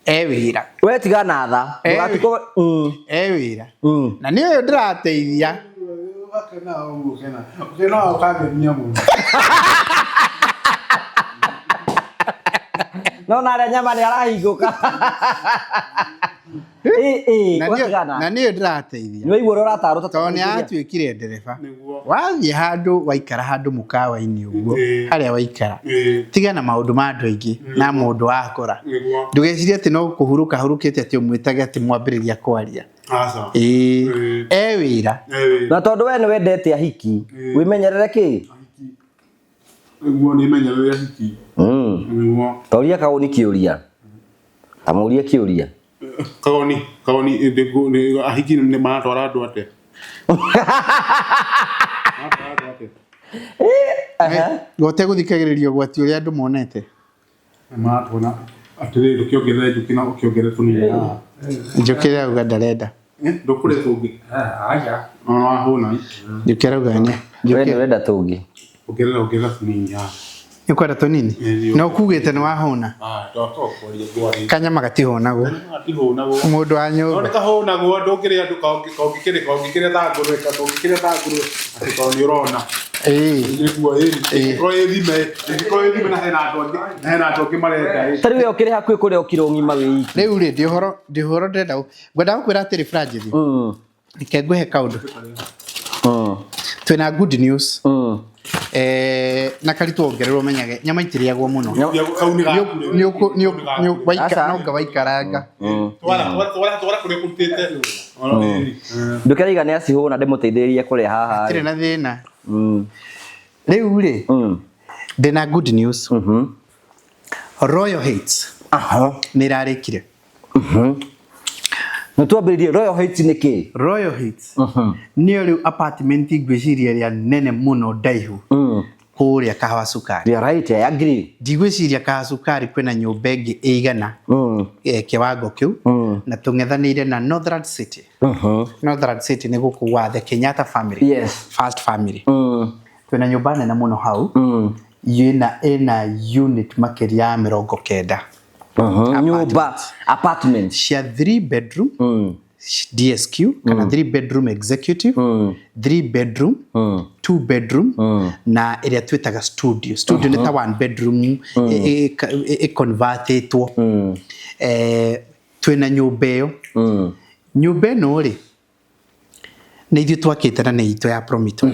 e wĩra. We tiga na tha. Ndũgatukũ. E wĩra na nĩ ũyũ ndĩrateithia. Ũgakena ũguo, ũkena. Ũkena ũkangenia mũno. No narĩa nyama nĩ arahingũka. Ĩ, ĩ, Na we nĩ tigana. Na nĩ ũyũ ndĩrateithia. Nĩ waigua ũrĩa ũratarwo ta Tondũ nĩ atuĩkire ndereba. Nĩguo. Wathiĩ handũ waikara handũ mũkawa-inĩ ũguo, harĩa waikara, tiga na maũndũ ma andũ aingĩ na mũndũ wakora. Nĩguo. Ndũgecirie atĩ no kũhurũka hurũkĩte atĩ ũmwĩtage atĩ mwambĩrĩria kwaria. Aca. Ĩĩ, e wĩra. E wĩra. Na tondũ we nĩ wendete ahiki, wĩmenyerere kĩ? Ahiki. Nĩguo, nĩmenyerere ahiki. Nĩguo. Toria Kagoni kĩũria. Tamũrie kĩũria. Kagoni, Kagoni, ahiki nĩ maratwara andũ atĩa? Maratwara andũ atĩa? Gote gũthikagĩrĩria ũgwati ũrĩa andũ monete. Nĩ maratuona atĩrĩrĩ, ndũkĩongerere njũkĩ na ũkĩongerere tũnini haha. Njũkĩ ĩrauga ndarenda. Ndũkũrĩa tũngĩ? Aca. Ona wahũna. Njũkĩ arauga nĩ We nĩ njũkĩ. ũrenda tũngĩ. Ongerera, ongerera tũnini haha. Nĩ ũkwenda tũnini? Ĩĩ. Na ũkugĩte nĩ wahũna. Ah, ndakwaria ngwaria. Kanyama gatihũnagwo. Gatihũnagwo. Mũndũ wa No nyũmba. nĩ kahũnagwo, ndũngĩrĩa ndũkongĩkĩrĩa kongĩkĩrĩa ta ngũrwe, kongĩkĩrĩa ta ngũrwe atĩ tondũ nĩ ũrona. Ĩĩ. Nĩguo ĩĩ ĩngĩkorwo ĩ thime, ĩngĩkorwo ĩ thime na hena andũ angĩ, na hena andũ angĩ marenda ĩ. Ta rĩu we ũkĩrĩ hakuhĩ kũrĩa ũkira ũng'ima wĩ iki. Rĩu rĩ, ndĩ ũhoro, ndĩ ũhoro ndĩrenda ngwenda gũkwĩra atĩrĩ Franjithi. Reke ngũhe kaũndũ. Twĩna good news. Na karitũ wongererwo ũmenyage nyama itirĩagwo mũno. Kau nĩ gaku rĩu. Nĩ ũkũ- nĩ ũkũ- nĩ ũkũ- waika- Aca. no nga waikaranga. Twara twara twara kũrĩa kũrutĩte. Ĩĩ. Ndũkeraiga nĩ acihũna ndĩmũteithĩrĩrie kũrĩa haha. Hatirĩ na thĩna. Rĩu rĩ, ndĩna good news. Royal Heights nĩ ĩrarĩkire. Nĩ twambĩrĩrie Royal Heights nĩ kĩĩ? Royal Heights nĩyo rĩu apartment ngwĩciria ĩrĩa nene mũno ndaihu kũrĩa Kahawa Sukari. You are right, I agree. Ndigwĩciria Kahawa Sukari kwĩna nyũmba ĩngĩ ĩigana kĩwango kĩu na tũng'ethanĩire na Northland City. Northland City nĩ gũkũ gwa the Kenyatta family. Yes. First family. Twĩna nyũmba nene mũno hau. Ĩna unit makĩria ya 90. Nyũmba apartment cia 3 bedroom DSQ kana 3 bedroom executive, 3 bedroom, 2 bedroom na ĩrĩa twĩtaga studio. Studio nĩ ta 1 bedroom ĩconvertĩtwo. Twĩna nyũmba ĩyo. Nyũmba ĩno rĩ, nĩ ithuĩ twakĩte na nĩ itũ ya Promito.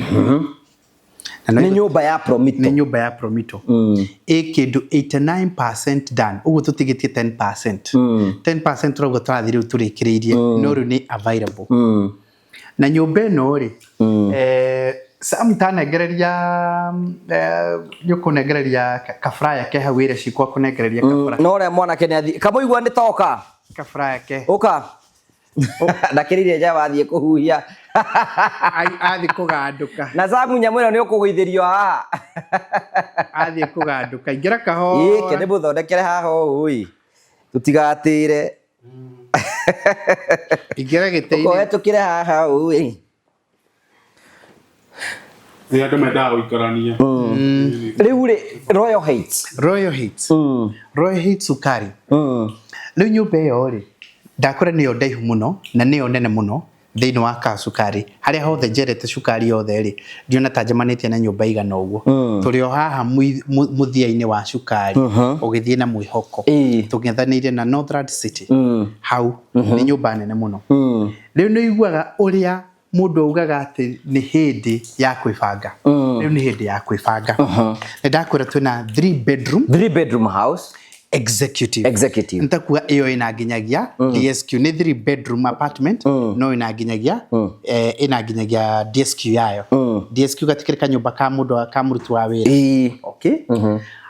Na nĩ nyũmba ya Promito. Nĩ nyũmba ya Promito. Ĩ kĩndũ 89% done, ũguo tũtigĩtie 10%. 10% tũrauga tũrathiĩ rĩu tũrĩkĩrĩirie, no rĩu nĩ available. Na nyũmba ĩno rĩ, Sam tanengereria, nĩ ũkũnengereria kaburaya ke hau wĩra cikwa kũnengereria kaburaya. No ũrĩa mwanake nĩ athiĩ, kamũigua nĩ toka. Kaburaya ke. Ũka. Ndakĩrire nja wathiĩ kũhuhia. Athiĩ kũgandũka. Na Samu nyamũ ĩno nĩ ũkũgũithĩrio haha. Athiĩ kũgandũka. Ingĩra kahora. Ĩĩ, ke ndĩmũthondekere haha ũũ ĩ. Tũtigatĩre. Ingĩra gĩtĩ-inĩ. Ũkohetũkĩre haha ũũ ĩ. Nĩ andũ mendaga gũikarania. Rĩu rĩ, Royal Heights. Royal Heights. Royal Heights Sukari. Rĩu nyũmba ĩyo rĩ, ndakora nĩyo ndaihu mũno na nĩyo nene mũno thĩinĩ wa Kahawa Sukari. Harĩa hothe njerete cukari yothe rĩ, ndiona ta njemanĩtie na nyũmba igana ũguo. Tũrĩ o haha mũthia-inĩ wa cukari, ũgĩthiĩ na mwĩhoko. Tũng'ethanĩire na Northland City. Hau nĩ nyũmba nene mũno. Rĩu nĩ ũiguaga ũrĩa mũndũ augaga atĩ nĩ hĩndĩ ya kwĩbanga. Rĩu nĩ hĩndĩ ya kwĩbanga. Nĩ ndakwĩra twĩna 3 bedroom. 3 bedroom house. Executive. Executive. Nitakuga ĩyo ĩna nginyagia DSQ nĩ 3 bedroom apartment no ĩna nginyagia ĩna nginyagia DSQ yayo. DSQ gatikĩrĩ kanyũmba ka mũndũ ka mũruti wa wĩra. Okay.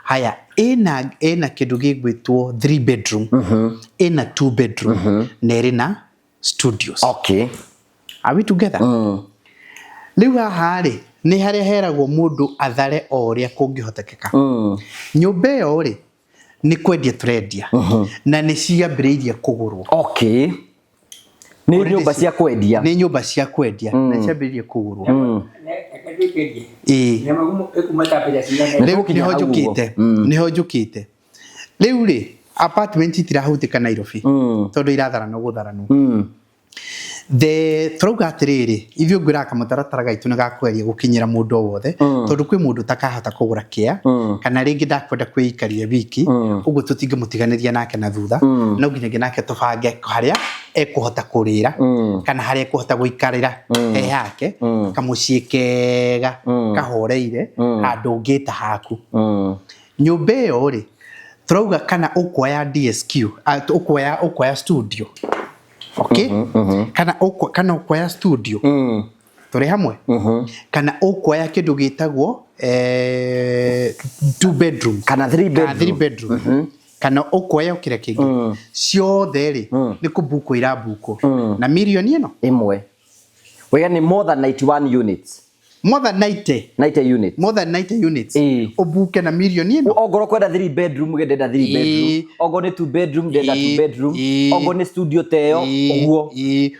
Haya, ĩna kĩndũ gĩgwĩtwo 3 bedroom. Ĩna 2 bedroom na ĩrĩ na studios. Okay. Are we together? Rĩu haha rĩ, nĩ harĩa heragwo mũndũ athare o ũrĩa kũngĩhotekeka. Nyũmba ĩyo rĩ, nĩ kwendia tũrendia. Na nĩ ciambĩrĩirie kũgũrwo. Okay. Nĩ nyũmba cia kwendia. Nĩ nyũmba cia kwendia. Na ciambĩrĩirie kũgũrwo. Ĩĩ. Rĩu nĩho njũkĩte. Nĩho njũkĩte. Rĩu rĩ, apartment itirahutĩka Nairobi. Tondũ iratharanwo gũtharanwo. The tũrauga atĩrĩrĩ, ithuĩ ngwĩraga kamũtaratara gaitũ nĩ gakũgeria gũkinyĩra mũndũ o wothe, tondũ kwĩ mũndũ ũtakahota kũgũra kĩa, kana rĩngĩ ndakwenda kwĩikaria wiki, ũguo tũtingĩmũtiganĩria nake na thutha, no nginyagia nake tũbange harĩa ekũhota kũrĩra, kana harĩa ekũhota gũikarĩra he hake, kamũciĩ kega, kahoreire, handũ ũngĩta haku. Nyũmba ĩyo rĩ, tũrauga kana ũkuoya DSQ, ũkuoya studio. Okay? Kana kana ũkuoya studio. Tũrĩ hamwe? Kana ũkuoya kĩndũ gĩtagwo 2 bedroom. Kana 3 bedroom. Kana 3 bedroom. Kana ũkuoya kĩrĩa kĩngĩ. Ciothe rĩ, nĩ kũbukwo irabukwo. Na mirioni ĩno? Ĩmwe. Wega nĩ more than 91 units. More than 90. 90 units. More than 90 units. Ũbuke na mirioni ĩno. Ongorwo kwenda 3 bedroom ge ndenda 3 bedroom. Ongorwo nĩ 2 bedroom ndenda 2 bedroom. Ongorwo nĩ studio ta ĩyo ũguo.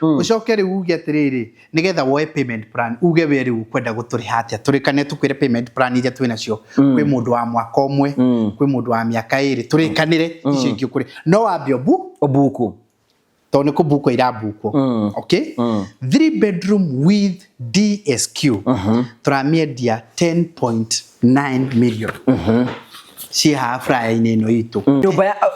Ũcoke rĩu uge atĩrĩrĩ, nĩgetha woe payment plan, uge we rĩu ũkwenda gũtũrĩha atĩa, tũrĩkane tũkwĩre payment plan iria twĩ nacio. Kwĩ mũndũ wa mwaka ũmwe, kwĩ mũndũ wa mĩaka ĩrĩ, tũrĩkanĩre icio ingĩ ũkũrĩ. No wambe ũbuku. Tondũ nĩ kũbukwo irabukwo. Okay? 3 bedroom with DSQ. Tũramĩendia 10.9 million. Ciĩ haha flyer-inĩ ĩno itũ.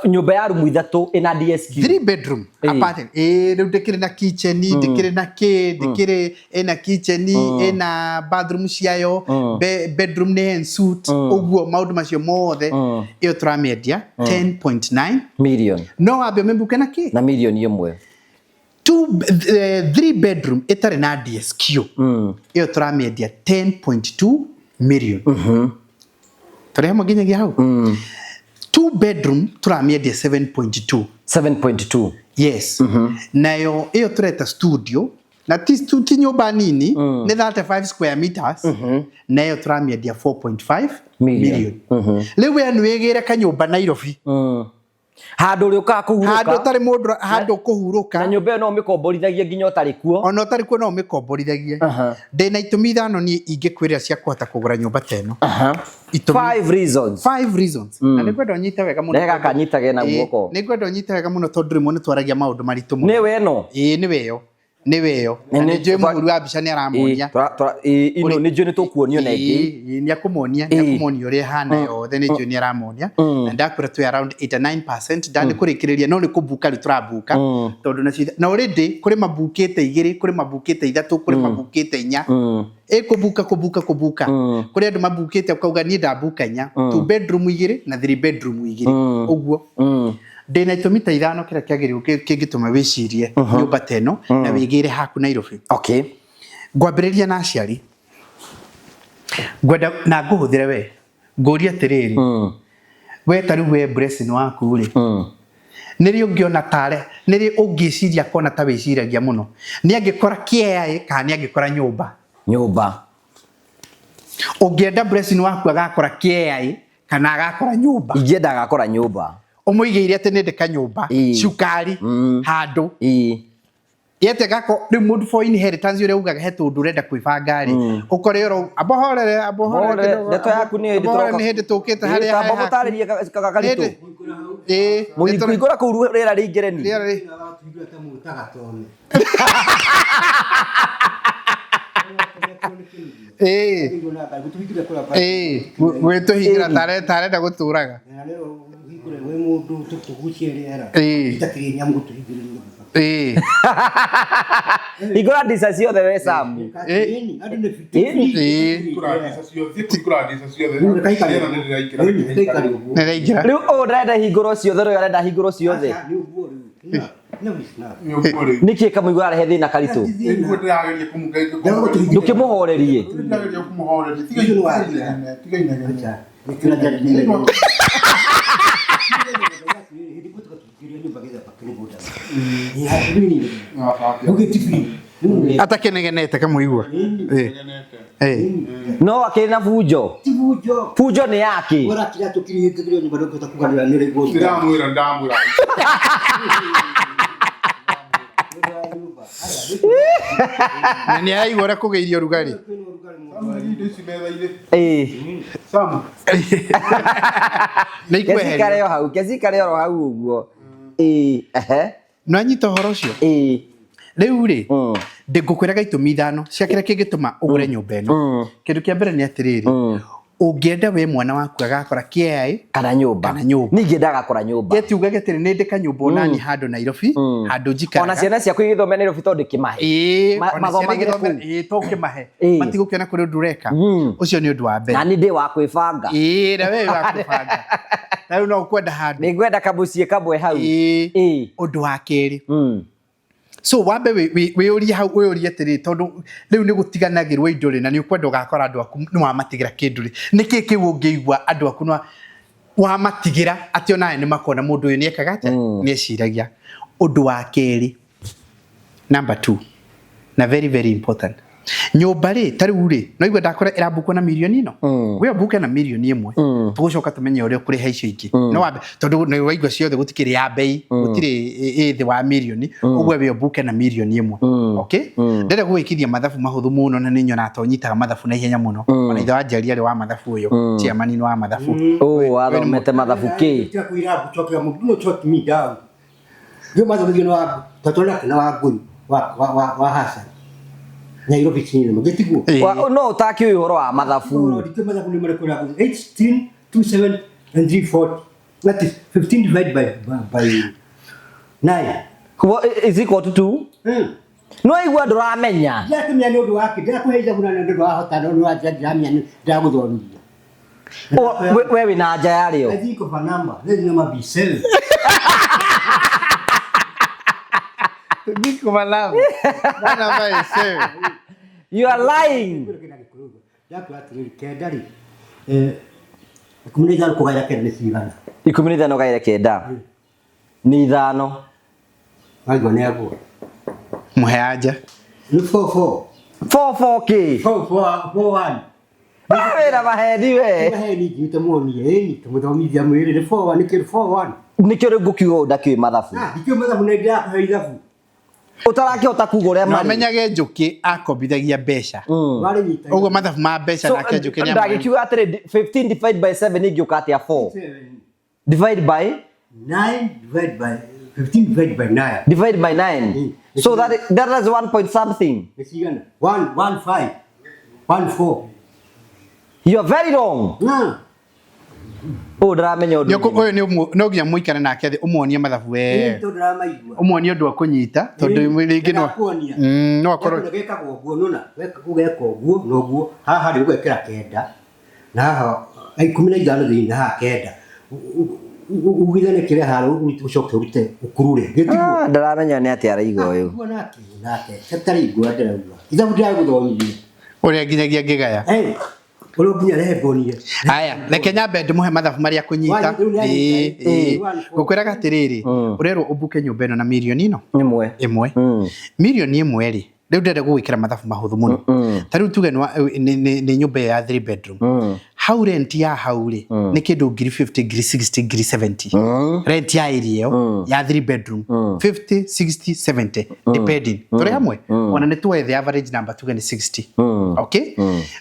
Nyũmba ya rumu ithatũ ĩna DSQ. 3 bedroom apartment. Ĩĩ rĩu ndĩkĩrĩ na kitchen, ndĩkĩrĩ na kĩ, ndĩkĩrĩ ĩna kitchen, ĩna bathroom ciayo, bedroom nĩ en suite, ũguo maũndũ macio mothe. Ĩyo tũramĩendia 10.9 million. No wambe ũmĩmbuke na kĩ? Na milioni ĩmwe. 3 bedroom ĩtarĩ na DSQ. Ĩyo tũramĩendia 10.2 million. Tũrĩ hamwe nginyagia hau? 2 bedroom tũramĩendia 7.2. 7.2. Yes. Nayo ĩyo tũreta studio na ti nyũmba nini, nĩ 35 square meters. Nayo tũramĩendia 4.5 million. Rĩu we nĩ wĩgĩre kanyũmba Nairobi. Handũ ũrĩũkaga kũhurũka. Handũ ũtarĩ mũndũ, handũ kũhurũka. Na nyũmba ĩyo no ũmĩkomborithagie nginya ũtarĩ kuo. Ona ũtarĩ kuo no ũmĩkomborithagie. Ndĩna itũmi ithano niĩ ingĩkwĩrĩra cia kũhota kũgũra nyũmba ta ĩno. 5 reasons. 5 reasons. Na nĩngwenda ũnyite wega mũno. Nĩ gaka nyitage na guoko. Nĩngwenda ũnyite wega mũno tondũ rĩmwe nĩtwaragia maũndũ maritũ mũno. Nĩwe ĩno? Ĩĩ nĩwe ĩyo. Nĩwe ĩyo. Na nĩnjũĩ mũhũri wa mbica nĩaramuonia. Ĩno nĩnjũĩ nĩtũkuonio na ĩngĩ. Nĩakũmonia, nĩakũmonia ũrĩa ĩhana yothe, nĩnjũĩ nĩaramonia. Na ndakwĩra twĩ around 89% ndanĩ kũrĩkĩrĩria no nĩ kũbuka rĩu tũrabuka. Tondũ nacio na already kũrĩ mabukĩte igĩrĩ, kũrĩ mabukĩte ithatũ, kũrĩ mabukĩte inya. Ĩ kũbuka kũbuka kũbuka. Kũrĩ andũ mabukĩte ũkauga niĩ ndabuka inya. 2 bedroom igĩrĩ na 3 bedroom igĩrĩ. Ũguo. Ndĩna itũmi ta ithano kĩrĩa kĩagĩrĩirwo kĩngĩtũma wĩcirie nyũmba ta ĩno na wĩgĩre haku Nairobi. Okay. Ngwambĩrĩria na aciari. Ngwenda na ngũhũthĩre we. Ngũrie atĩrĩrĩ. We ta rĩu we blessing waku rĩ. Nĩrĩ ũngĩona tare, nĩrĩ ũngĩciria kona ta wĩciragia mũno. Nĩ angĩkora kĩea kana nĩ angĩkora nyũmba? Nyũmba. Ũngĩenda blessing waku agakora kĩea kana agakora nyũmba? Ingĩenda agakora nyũmba. Ũmũigĩire atĩ nĩ ndĩka nyũmba, cukari, handũ. Yete gako rĩu mũndũ for inheritance ũrĩa ugaga he tũndũ ũrenda kwĩbanga rĩ, ũkore oro abohorere, abohorere kidogo, Ndeto yaku nĩ hĩndĩ abohorere tũroka. nĩ hĩndĩ tũkĩte harĩa Tamba haku. gũtarĩria karitũ. Ĩĩ, Mũhingũra kũu rĩera rĩingĩre ni. Rĩera rĩ- Ĩĩ. Ĩĩ, gwĩtũhingĩra tarenda gũtũraga. Ĩĩ. Ĩĩ. Hingũra ndirica ciothe we Sam. Ĩĩ. Nĩraingĩra. Rĩu ũyũ ndarenda hingũrwo ciothe, ũyũ arenda hingũrwo ciothe. Nĩkĩ kamũigua arehe thĩna karitũ? Ndũkĩmũhorerie. Atakenegenete kamũigua. No akĩrĩ na bunjo. Bunjo nĩ yake. Ndĩramwĩra. Na nĩ araigua ũrĩa kũgĩirio rugarĩ. Sam. Nĩ ikweherio. Kecikare o hau, kecikare oro hau ũguo. Ĩĩ, ehe. Nĩ wanyita ũhoro ũcio? Ĩĩ. Rĩu rĩ, ndĩngũkwĩraga itũmi ithano cia kĩrĩa kĩngĩtũma ũgũre nyũmba ĩno. Kĩndũ kĩa mbere nĩ atĩrĩrĩ, ũngĩenda we mwana waku agakora kĩea kana nyũmba. Kana nyũmba. Niĩ ingĩenda agakora nyũmba. Geti ugage atĩrĩ, nĩ ndĩ kanyũmba onani handũ Nairobi, handũ njikaraga. Ona ciana ciaku igĩthomera Nairobi tondũ ndĩkĩmahe. Ĩĩ, ona ciana Mathomagĩre igĩthomera, kũu. ĩĩ, to ũkĩmahe. Ĩĩ. Matigũkĩona kũrĩ ũndũ ũreka. Ũcio nĩ ũndũ wa mbere. Na niĩ ndĩ wa kwĩbanga. Ĩĩ, na we wĩ wa kwĩbanga. Na rĩu no ũkwenda handũ. Nĩ ngwenda kamũciĩ kamwe hau. Ĩĩ. Ĩĩ. Ũndũ wa kerĩ. So wambe wĩyũrie hau, wĩyũrie atĩrĩ, tondũ rĩu nĩ gũtiganagĩrwo indo rĩ, na nĩ ũkwenda ũgakora andũ aku nĩ wamatigĩra kĩndũ rĩ. Nĩkĩ kĩu ũngĩigua andũ aku nĩ wamatigĩra atĩ onawe nĩ makona mũndũ ũyũ nĩ ekaga atĩa? Nĩ eciragia. Ũndũ wa kerĩ, number 2, na very very important. Nyũmba rĩ, ta rĩu rĩ, no igua ndakora ĩrambukwo na mirioni ĩno. We ũmbuke na mirioni ĩmwe. Tũgũcoka tũmenye ũrĩa ũkũrĩha icio ingĩ. No wambe, tondũ nĩ waigua ciothe gũtikĩrĩ ya bei, gũtirĩ ĩ thĩ wa mirioni. Ũguo we ũmbuke na mirioni ĩmwe. Okay? Ndĩrenda gũgwĩkithia mathabu mahũthũ mũno na nĩ nyonaga ta ũnyitaga mathabu na ihenya mũno. Ona ithe wa Njeri arĩ wa mathabu ũyũ, chairman nĩ wa mathabu. Ũũ wathomete mathabu kĩ? Ndio mathomithio nĩ wa twatwarana na Wangũi wa Hassan Nairobi Cinema gĩtiguo. No ũtakĩũĩ ũhoro wa mathabu. Ndikĩũĩ mathabu nĩ marĩkũ ũrĩa 18 27 and 340. That is 15 divided by 9. What is equal to 2? No igua ndũramenya. Ndirakĩmenya nĩ ũndũ wake, ndĩrakũhe ithabu na nĩ ũndũ wahota, no nĩ ndiramenya ndĩragũthomithia. We wĩna anja yarĩo. I think of a number. Let the number be 7. Think of a number. That number is 7. You are lying. Ndakwĩra atĩrĩrĩ, kenda rĩ, 15 kũgaĩra kenda nĩ cigana? 15 gaĩra kenda nĩ 5. Waigua nĩ agũa. Mũhe anja. Nĩ 4 4. 4 4 K. 4 4 4 1. Wĩra maheni we. Maheni nginyĩte muonie, ĩni tũmũthomithia mwĩrĩ nĩ 4 1 nĩkĩo 4 1. Nĩkĩo rĩu ngũkiuga ũũ ndakĩũĩ mathabu. Ndikĩũĩ mathabu na ndĩrakũhe ithabu. Ũtarakĩhota kuga ũrĩa marĩ. No menyage Njũkĩ akombithagia mbeca. Ũguo mathabu ma mbeca nake Njũkĩ nĩ ndagĩkiuga atĩrĩ 15 divided by 7 ingĩũka atĩa 4? Divide by 9 divide by 15 divide by 9. Divide by 9. So that is 1 point something. 1 1 5 1 4. You are very wrong. Ũũ ndĩramenya ũndũ. Ũyũ nĩ no nginya mũikare nake thĩ ũmuonie mathabu we. Ũmuonie ũndũ akũnyita tondũ rĩngĩ no no akorwo gekagwo ũguo nona ũgeka ũguo na ũguo haha rĩ ũgekĩra kenda na haha 15 thĩinĩ na haha kenda ugithane kĩrĩa harĩa ũcoke ũrute ũkurure. Ndĩramenya nĩ atĩa araiga ũyũ. Nake hatarĩ igua ndĩrauga ithabu ndĩragũthomithia ũrĩa nginyagia ngĩgaya. Ũrĩa nginya rehe ngonie. Aya, reke nyambe ndĩmũhe mathabu marĩa kũnyita. Ngũkwĩraga atĩrĩrĩ, ũrerwo ũmbuke nyũmba ĩno na mirioni ĩno ĩmwe. Mirioni ĩmwe rĩ, rĩu ndĩrenda gũgwĩkĩra mathabu mahũthũ mũno. Ta rĩu tuge nĩ nyũmba ĩyo ya 3 bedroom. Hau rent ya hau rĩ, nĩ kĩndũ ngiri 50, ngiri 60, ngiri 70. Rent ya area ĩyo ya 3 bedroom 50, 60, 70 depending. Tũrĩ hamwe? Ona nĩ tuoe the average number tuge nĩ 60. Okay?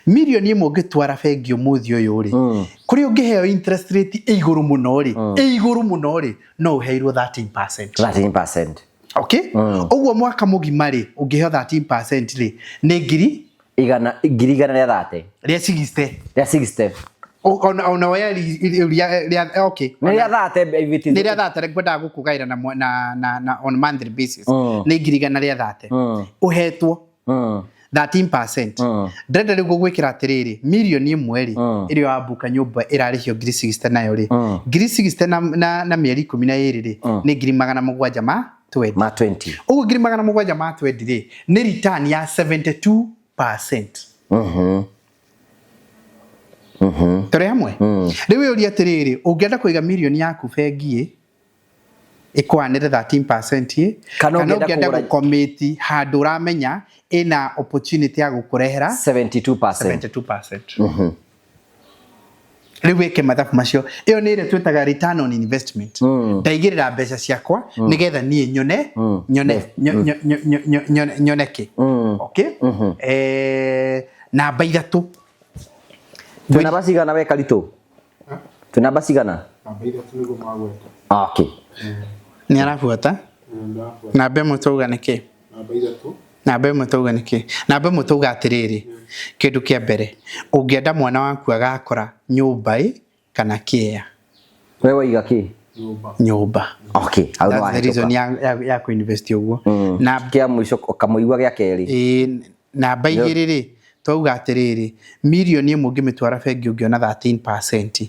Mirioni ĩmwe ũngĩtwara bengi ũmũthĩ ũyũ rĩ, kũrĩa ũngĩheo interest rate ĩ igũrũ mũno rĩ, ĩ igũrũ mũno rĩ, no ũheirwo 13%. 13%. Okay? Ũguo mwaka mũgima rĩ, ũngĩheo 13% rĩ, nĩ ngiri igana rĩa 30. Rĩa 60. Rĩa 60. Ona oya rĩa okay. Nĩ rĩa 30. Nĩ rĩa 30 ngwendaga gũkũgaĩra na on monthly basis. Nĩ ngiri igana rĩa 30. Ũhetwo 13%. Ndĩrenda rĩu gũgwĩkĩra atĩrĩrĩ, mirioni ĩmwe rĩ, ĩrĩa wambuka nyũmba ĩrarĩhio ngiri 60 nayo rĩ, ngiri 60 na mĩeri 12 rĩ, nĩ ngiri 700 ma 20. Ma 20. Ũguo ngiri 700 ma 20 rĩ, nĩ return ya 72%. Tũrĩ hamwe? Rĩu wĩyũrie atĩrĩrĩ, ũngĩenda kũiga mirioni yaku bengi ĩ, ĩkwanĩre 13% ĩ, kana ũngĩenda gũkomiti handũ ũramenya ĩna opportunity ya gũkũrehera 72%. 72%. Rĩu wĩke mathabu macio. Ĩyo nĩ ĩrĩa twĩtaga return on investment. Ndaigĩrĩra mbeca ciakwa nĩgetha niĩ nyone nyone nyone kĩ. Okay? Namba 3. Twĩ namba cigana we Karitũ? Twĩ namba cigana? Namba 3 nĩguo magweta. Okay. Nĩ arabuata? Namba ĩmwe twauga nĩ kĩ? Namba 3. Namba ĩmwe twauga nĩ kĩ? Namba ĩmwe twauga atĩrĩrĩ, kĩndũ kĩa mbere, ũngĩenda mwana waku agakora nyũmba ĩ kana kĩea. We waiga kĩ? Nyũmba. Okay, hau That's the reason ya kũ-invest ũguo. Na kĩa mũico kamũigua gĩa kerĩ. Namba 2 rĩ, twauga atĩrĩrĩ, mirioni ĩmwe ũngĩmĩtwara bengi ũngĩona 13%.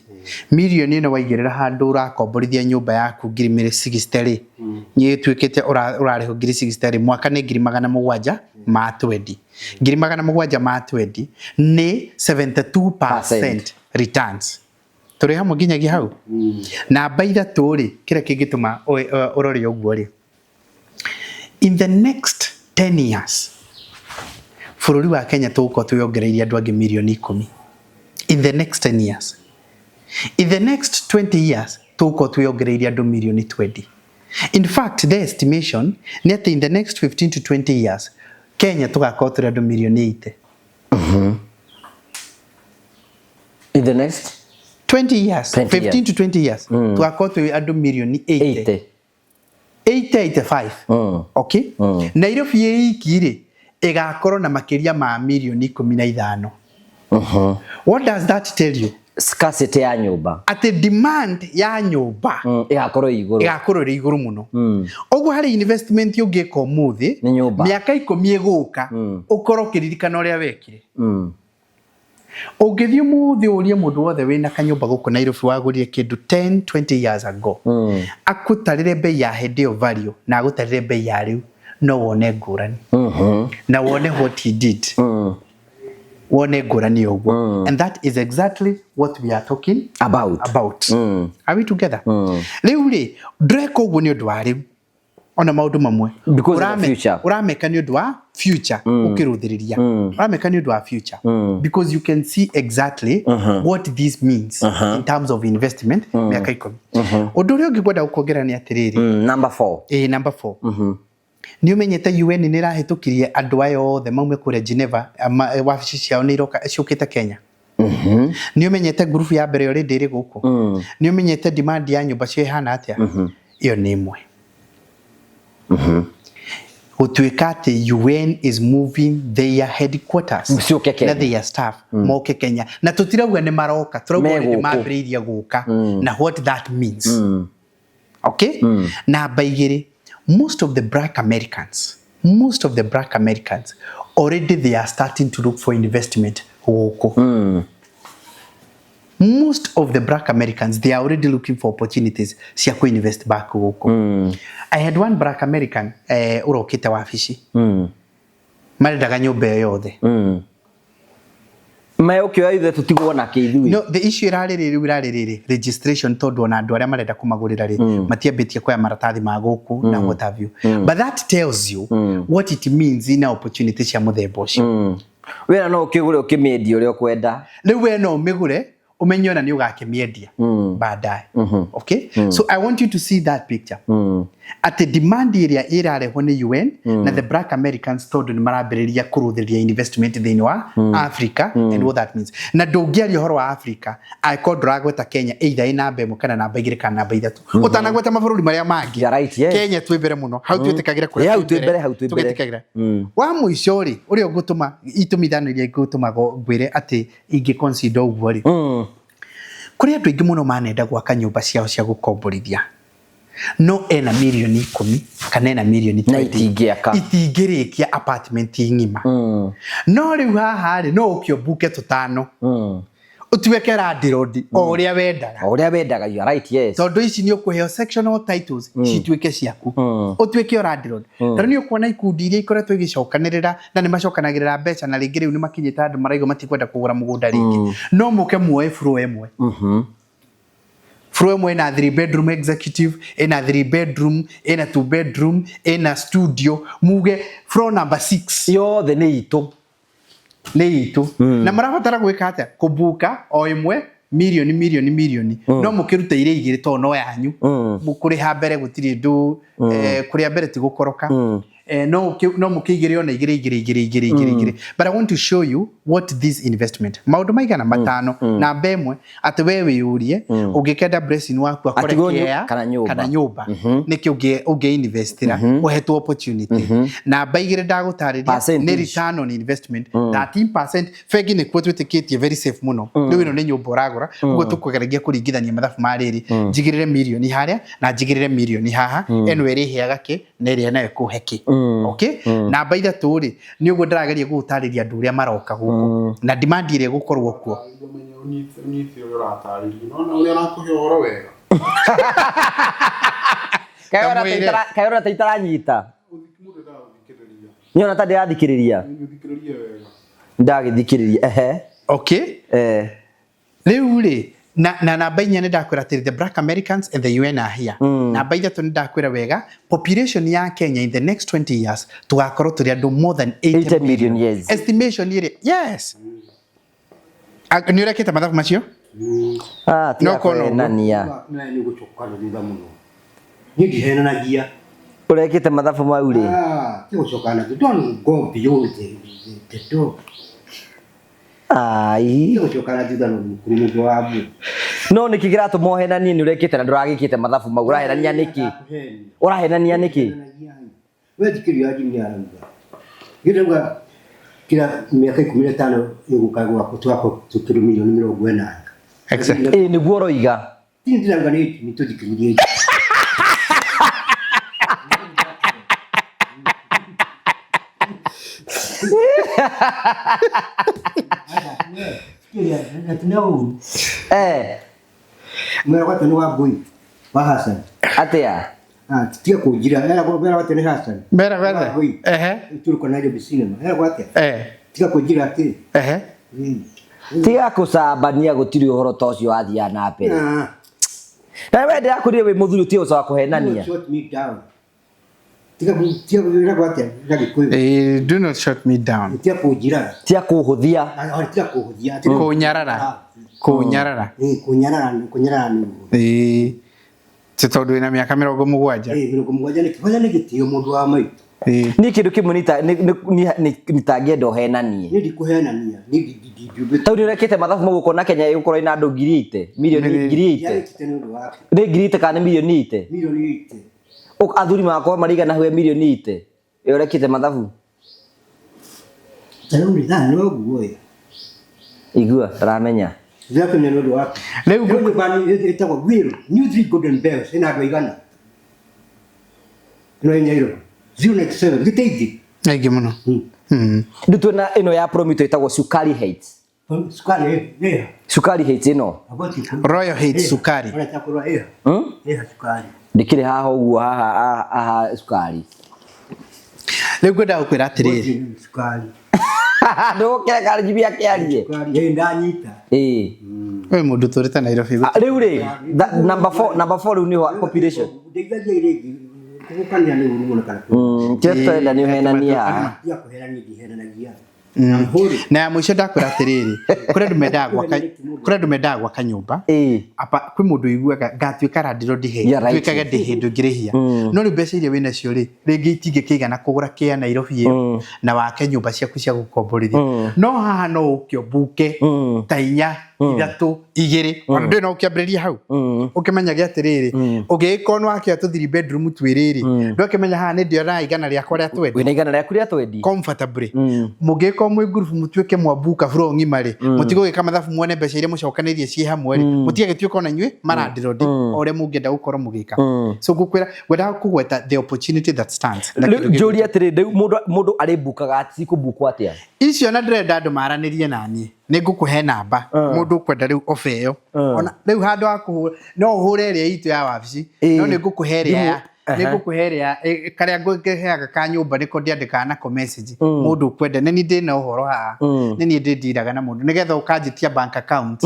Mirioni ĩno waigĩrĩra handũ ũrakomborithia nyũmba yaku ngiri 60 rĩ, nĩ ĩtuĩkĩte ũrarĩhwo ngiri 60 rĩ, mwaka nĩ ngiri 700 ma 20. Ngiri 700 ma 20 nĩ 72% returns. Tũrĩ hamwe nginyagia hau? Namba 3 rĩ, kĩrĩa kĩngĩtũma ũrore ũguo rĩ, in the next 10 years bũrũri wa Kenya tũgũkorwo twĩongereirie andũ angĩ mirioni 10. In the next 10 years. In the next 20 years tũgũkorwo twĩongereirie andũ mirioni 20. In fact, the estimation nĩ atĩ in the next 15 to 20 years Kenya tũgakorwo tũrĩ andũ mirioni 80. In the next 20 years, 15 to 20 years tũgakorwo twĩ andũ mirioni 80. 80 85. Okay, Nairobi ĩ iki rĩ, ĩgakorwo na makĩria ma mirioni 15. What does that tell you? Scarcity ya nyũmba. Atĩ demand ya nyũmba ĩgakorwo ĩ igũrũ. Ĩgakorwo ĩrĩ igũrũ mũno. Ũguo harĩ investment ũngĩka ũmũthĩ, Nĩ nyũmba. mĩaka 10 ĩgũka, ũkorwo ũkĩririkana ũrĩa wekire. Ũngĩthiĩ ũmũthĩ ũrie mũndũ wothe wĩna kanyũmba gũkũ Nairobi wagũrire kĩndũ 10 20 years ago, akũtarĩre bei ya hĩndĩ ĩyo value na agũtarĩre bei ya rĩu, no wone ngũrani na wone what he did, wone ngũrani ũguo. And that is exactly what we are talking about. About. Are we together? Rĩu rĩ, ndũreka ũguo nĩ ũndũ wa rĩu ona maũndũ mamwe. Because of the future. Ũrameka nĩ ũndũ wa future, ũkĩrũthĩrĩria ũrameka nĩ ũndũ wa future, because you can see exactly what this means in terms of investment mĩaka 10. Ũndũ ũrĩa ũngĩ ngwenda gũkuongerera nĩ atĩrĩrĩ, Number four. Ĩĩ, number four, nĩ ũmenyete UN nĩ ĩrahĩtũkirie andũ aya othe maume kũrĩa Geneva, wabici ciao nĩ iroka ciũkĩte Kenya. Nĩ ũmenyete ngurubu ya mbere already ĩrĩ gũkũ. Nĩ ũmenyete demand ya nyũmba cio ĩhana atĩa. Ĩyo nĩ ĩmwe. Gũtuĩka atĩ UN is moving their headquarters Ciũke Kenya. na their staff moke Kenya, na tũtirauga nĩ maroka, tũrauga Me already gũkũ. mambĩrĩirie gũka na what that means. Okay, namba 2, most of the black Americans, most of the black Americans already, they are starting to look for investment gũkũ. Most of the black Americans, they are already looking for opportunities cia ku invest back gũkũ. I had one black American ũrokĩte wabici, marendaga nyũmba ĩyo yothe. Me ũkĩoya ithuĩ tũtigwo na kĩ ithuĩ? No, the issue ĩrarĩ rĩrĩ, rĩu ĩrarĩ rĩrĩ registration, tondũ ona andũ arĩa marenda kũmagũrĩra rĩ, matiambĩtie kuoya maratathi ma gũkũ na what have you. But that tells you what it means in opportunity cia mũthemba ũcio. Wĩra no ũkĩgũre ũkĩmĩendia ũrĩa ũkwenda. Rĩu we no ũmĩgũre, ũmenye ona nĩ ũgakĩmĩendia baadaye. Okay, so I want you to see that picture, atĩ demand ĩrĩa ĩrarehwo nĩ UN na the black Americans, tondũ nĩ marambĩrĩria kũrũthĩrĩria investment thĩinĩ wa Africa and what that means. Na ndũngĩaria ũhoro wa Africa angĩkorwo ndũragweta Kenya either ĩ namba 1 kana namba 2 kana namba 3, ũtanagweta mabũrũri marĩa mangĩ. You are right, yes. Kenya twĩ mbere mũno hau, twĩtĩkagĩra kũrĩa Yeah, hau twĩ mbere, hau twĩ mbere. Tũgetĩkagĩra. Wa mũico rĩ, ũrĩa ũngũtũma itũmi 5 iria ingũtũma ngwĩre atĩ ingĩ consider ũguo rĩ, kũrĩ andũ aingĩ mũno manenda gwaka nyũmba ciao cia gũkomborithia, no ena mirioni 10 kana ena mirioni Na 20. Itingĩaka. Itingĩrĩkia apartment ng'ima. No rĩu haha rĩ, no ũkĩombuke tũtano, ũtuĩke landlord o ũrĩa wendaga. O ũrĩa wendaga, you are right, yes. Tondũ ici nĩ ũkũheo sectional titles cituĩke ciaku, ũtuĩke o landlord. Tondũ nĩ ũkuona ikundi iria ikoretwo igĩcokanĩrĩra na nĩ macokanagĩrĩra mbeca, na rĩngĩ rĩu nĩ makinyĩte andũ maraigua matikwenda kũgũra mũgũnda rĩngĩ, no mũke muoe floor ĩmwe. Floor ĩmwe ĩna 3 bedroom executive, ĩna 3 bedroom, ĩna 2 bedroom, ĩna studio, muge floor number 6 yothe nĩ itũ. Nĩ itũ. Na marabatara gwĩka atĩa? Kũbuka o ĩmwe mirioni mirioni mirioni, no mũkĩrute iria igĩrĩ tondũ no yanyu. Kũrĩha mbere gũtirĩ ndũ, kũrĩa mbere ti gũkoroka. No mũkĩigĩre ona igĩrĩ igĩrĩ igĩrĩ igĩrĩ igĩrĩ igĩrĩ. But I want to show you what this investment, maũndũ maigana matano. Namba 1, atĩ we wĩyũrie ũngĩkenda blessing waku akore Atigwo kĩea kana nyũmba. Kana nyũmba, nĩkĩ ũngĩ investira ũhetwo opportunity. Namba 2, ndagũtarĩria nĩ Percentage. return on investment 13%. Bengi nĩkuo twĩtĩkĩtie very safe mũno. Rĩu ĩno nĩ nyũmba ũragũra, ũguo tũkũgeragia kũringithania mathabu ma rĩrĩ, njigĩrĩre mirioni harĩa na njigĩrĩre mirioni haha, ĩno ĩrĩheaga kĩ na ĩrĩa nayo ĩkũhe kĩ. Okay, namba 3 rĩ, nĩ ũguo ndĩrageria gũgũtarĩria andũ ũrĩa maroka gũkũ na demand ĩrĩa ĩgũkorwo kuo. Ũnyite ũrĩa ũratarĩria, nona ũrĩa arakũhe ũhoro wega. Kamwĩre. Kaĩ ũrona ta itaranyita? Mũndũ endaga gũthikĩrĩria. Nĩ ta ndĩrathikĩrĩria. Ũthikĩrĩrie wega. Ndagĩthikĩrĩria, ehe. Okay. Rĩu rĩ, na namba 4 nĩ ndakwĩra atĩrĩ, the black Americans and the UN are here. Namba 3 nĩ ndakwĩra wega, population ya Kenya in the next 20 years tũgakorwo tũrĩ andũ more than 80 80 million, yes. Estimation ĩrĩ, yes. Ah, nĩ ũrekĩte mathabu macio? Ah, tiga No kono ũguo. kũhenania. Nawe nĩ ũgũcoka na thutha mũno, niĩ ndihenanagia. Ũrekĩte mathabu mau rĩ? Ah, ti gũcoka na thutha. Don't go beyond the door. Ai. Ti gũcoka na thutha, no mũkuru mũndũ wa mbũ. No nĩkĩ kĩratũma ũhenanie nĩ ũrekĩte na ndũragĩkĩte mathabu mau ũrahenania nĩkĩ? Ũrahenania nĩkĩ? We thikĩrĩria Jimmy arauga. Gĩrauga kira mĩaka 15 ĩgũka gwakwa tũgakorwo tũkĩrĩ mirioni 80. Exactly. Ĩĩ nĩguo ũroiga. Tini ndĩrauga nĩ nĩ tũthikĩrĩrie. Eh, Mwera gwate nĩ wa ngũi wa Hassan. atĩa? Ah, tiga kũnjira. Era mwera gwate nĩ Hassan. Mbere Wa gwethe. ngũi. Ehe. Turuka Nairobi cinema. Era gwate. Eh. Tiga kũnjira atĩ. Ehe. Tiga kũcambania gũtirĩ ũhoro ta ũcio wathiaga na mbere. Ah, Na we ndĩrakwĩrire wĩ mũthuri ũtige gũcoka kũhenania. shut me down. Tiga tiga era gwate na Gĩkũyũ. Eh, do not shut me down. Tiga kũnjira. Tiga kũhũthia. Ah, tiga kũhũthia. Kũnyarara. Kũnyarara. Eh, kũnyarara kũnyarara nĩ ũguo. Ĩĩ. Ti tondũ wĩna mĩaka 70. Eh, 70 nĩ kĩhoya nĩ gĩtĩo mũndũ wa maitũ. Ĩĩ. Niĩ kĩndũ kĩmwe nitangĩenda ũhenanie. Niĩ ndikũhenania. Niĩ ndiumbĩte. Tondũ nĩũrekĩte mathabu mau ũkona Kenya ĩgũkorwo ĩna andũ 80,000, mirioni 80,000. Ndiarĩkĩte nĩ ũndũ wake. Nĩ 80,000 kana nĩ mirioni 80? Mirioni 80. Athuri magakorwo marigana hau mirioni 80. Ĩyo ũrekĩte mathabu. Ta rĩu rĩ, thaa no ũguo ĩ. Igua, ndaramenya. Ndĩrakenia nĩ ũndũ wake. Rĩu Rĩu nyũmba nĩ ĩtagwo Will, New Three Golden Bells, ĩna andũ aigana? Ĩno ĩ Nairobi. 097, gĩte ingĩ. Aingĩ mũno. Rĩu twĩna ĩno ya Promito ĩtagwo Sukari Heights. Sukari ĩ, ĩha. Sukari Heights ĩno. Aboti kũ. Royal Heights Sukari. Ũreta kũrora ĩha. Ĩha sukari. Ndĩkĩrĩ haha ũguo haha haha sukari. Rĩu ngwendaga gũkwĩra atĩrĩrĩ. Aboti sukari. Ndũgũkĩreka Jimmy akĩarie. Sukari. Ĩ, ndanyita. Ĩĩ. Ũyũ mũndũ ũtũrĩte Nairobi. Rĩu rĩ, number 4 number 4 rĩu nĩho population. Ndeithagia irĩa ingĩ. Kũgũkania nĩ ũru mũno kana Kĩrĩa tũtarenda nĩ ũhenanie haha. Tiga kũherania ndihenanagia. Na ya mũico ndakwĩra atĩrĩrĩ, kũrĩ andũ mendaga gwaka kũrĩ andũ mendaga gwaka nyũmba. Ĩĩ. Apa kwĩ mũndũ ũiguaga ngatuĩka landlord he Yeah, right. nduĩkage ndĩ hĩndĩ ũngĩrĩhia no rĩu mbeca iria wĩnacio rĩ rĩngĩ itingĩkĩigana kũgũra kĩa Nairobi ĩyo na wake nyũmba ciaku cia gũkomborithia no haha no ũke ũmbuke ta 4 3 2 ona ndũĩ no ũkĩambĩrĩria hau ũkĩmenyage atĩrĩrĩ ũngĩgĩkorwo nĩ wakĩoya tũ three bedroom twĩrĩ rĩ ndũkĩmenya haha nĩ ndĩonaga 100 rĩakwa rĩa twendi Wĩna 100 rĩaku rĩa twendi. comfortably mũngĩgĩkorwo mwĩ ngurubu mũtuĩke mwambuka buro ng'ima rĩ mũtigũgĩka mathabu muone mbeca iria mũcokanĩirie ciĩ hamwe rĩ mũtigagĩtuĩka ona inyuĩ marandirondi o ũrĩa mũngĩenda gũkorwo mũgĩka so ngũkwĩra ngwendaga kũgweta the opportunity that stands na Rĩu kĩndũ gĩkĩ. njũrie atĩrĩ, rĩu mũndũ arĩmbukaga cikũmbukwo atĩa? Icio na ndĩrenda andũ maranĩrie naniĩ nĩ ngũkũhe namba mũndũ ũkwenda rĩu ofa ĩyo ona rĩu handũ ha kũhũra no ũhũre ĩrĩa itũ ya wabici no nĩ ngũkũhe ĩrĩa ya nĩ ngũkũhe ĩrĩa karĩa ngũheaga ka nyũmba nĩko ndĩandĩkaga nako message mũndũ ũkwenda nĩ niĩ ndĩna ũhoro haha nĩ niĩ ndĩndiraga na mũndũ nĩgetha ũkanjĩtia bank account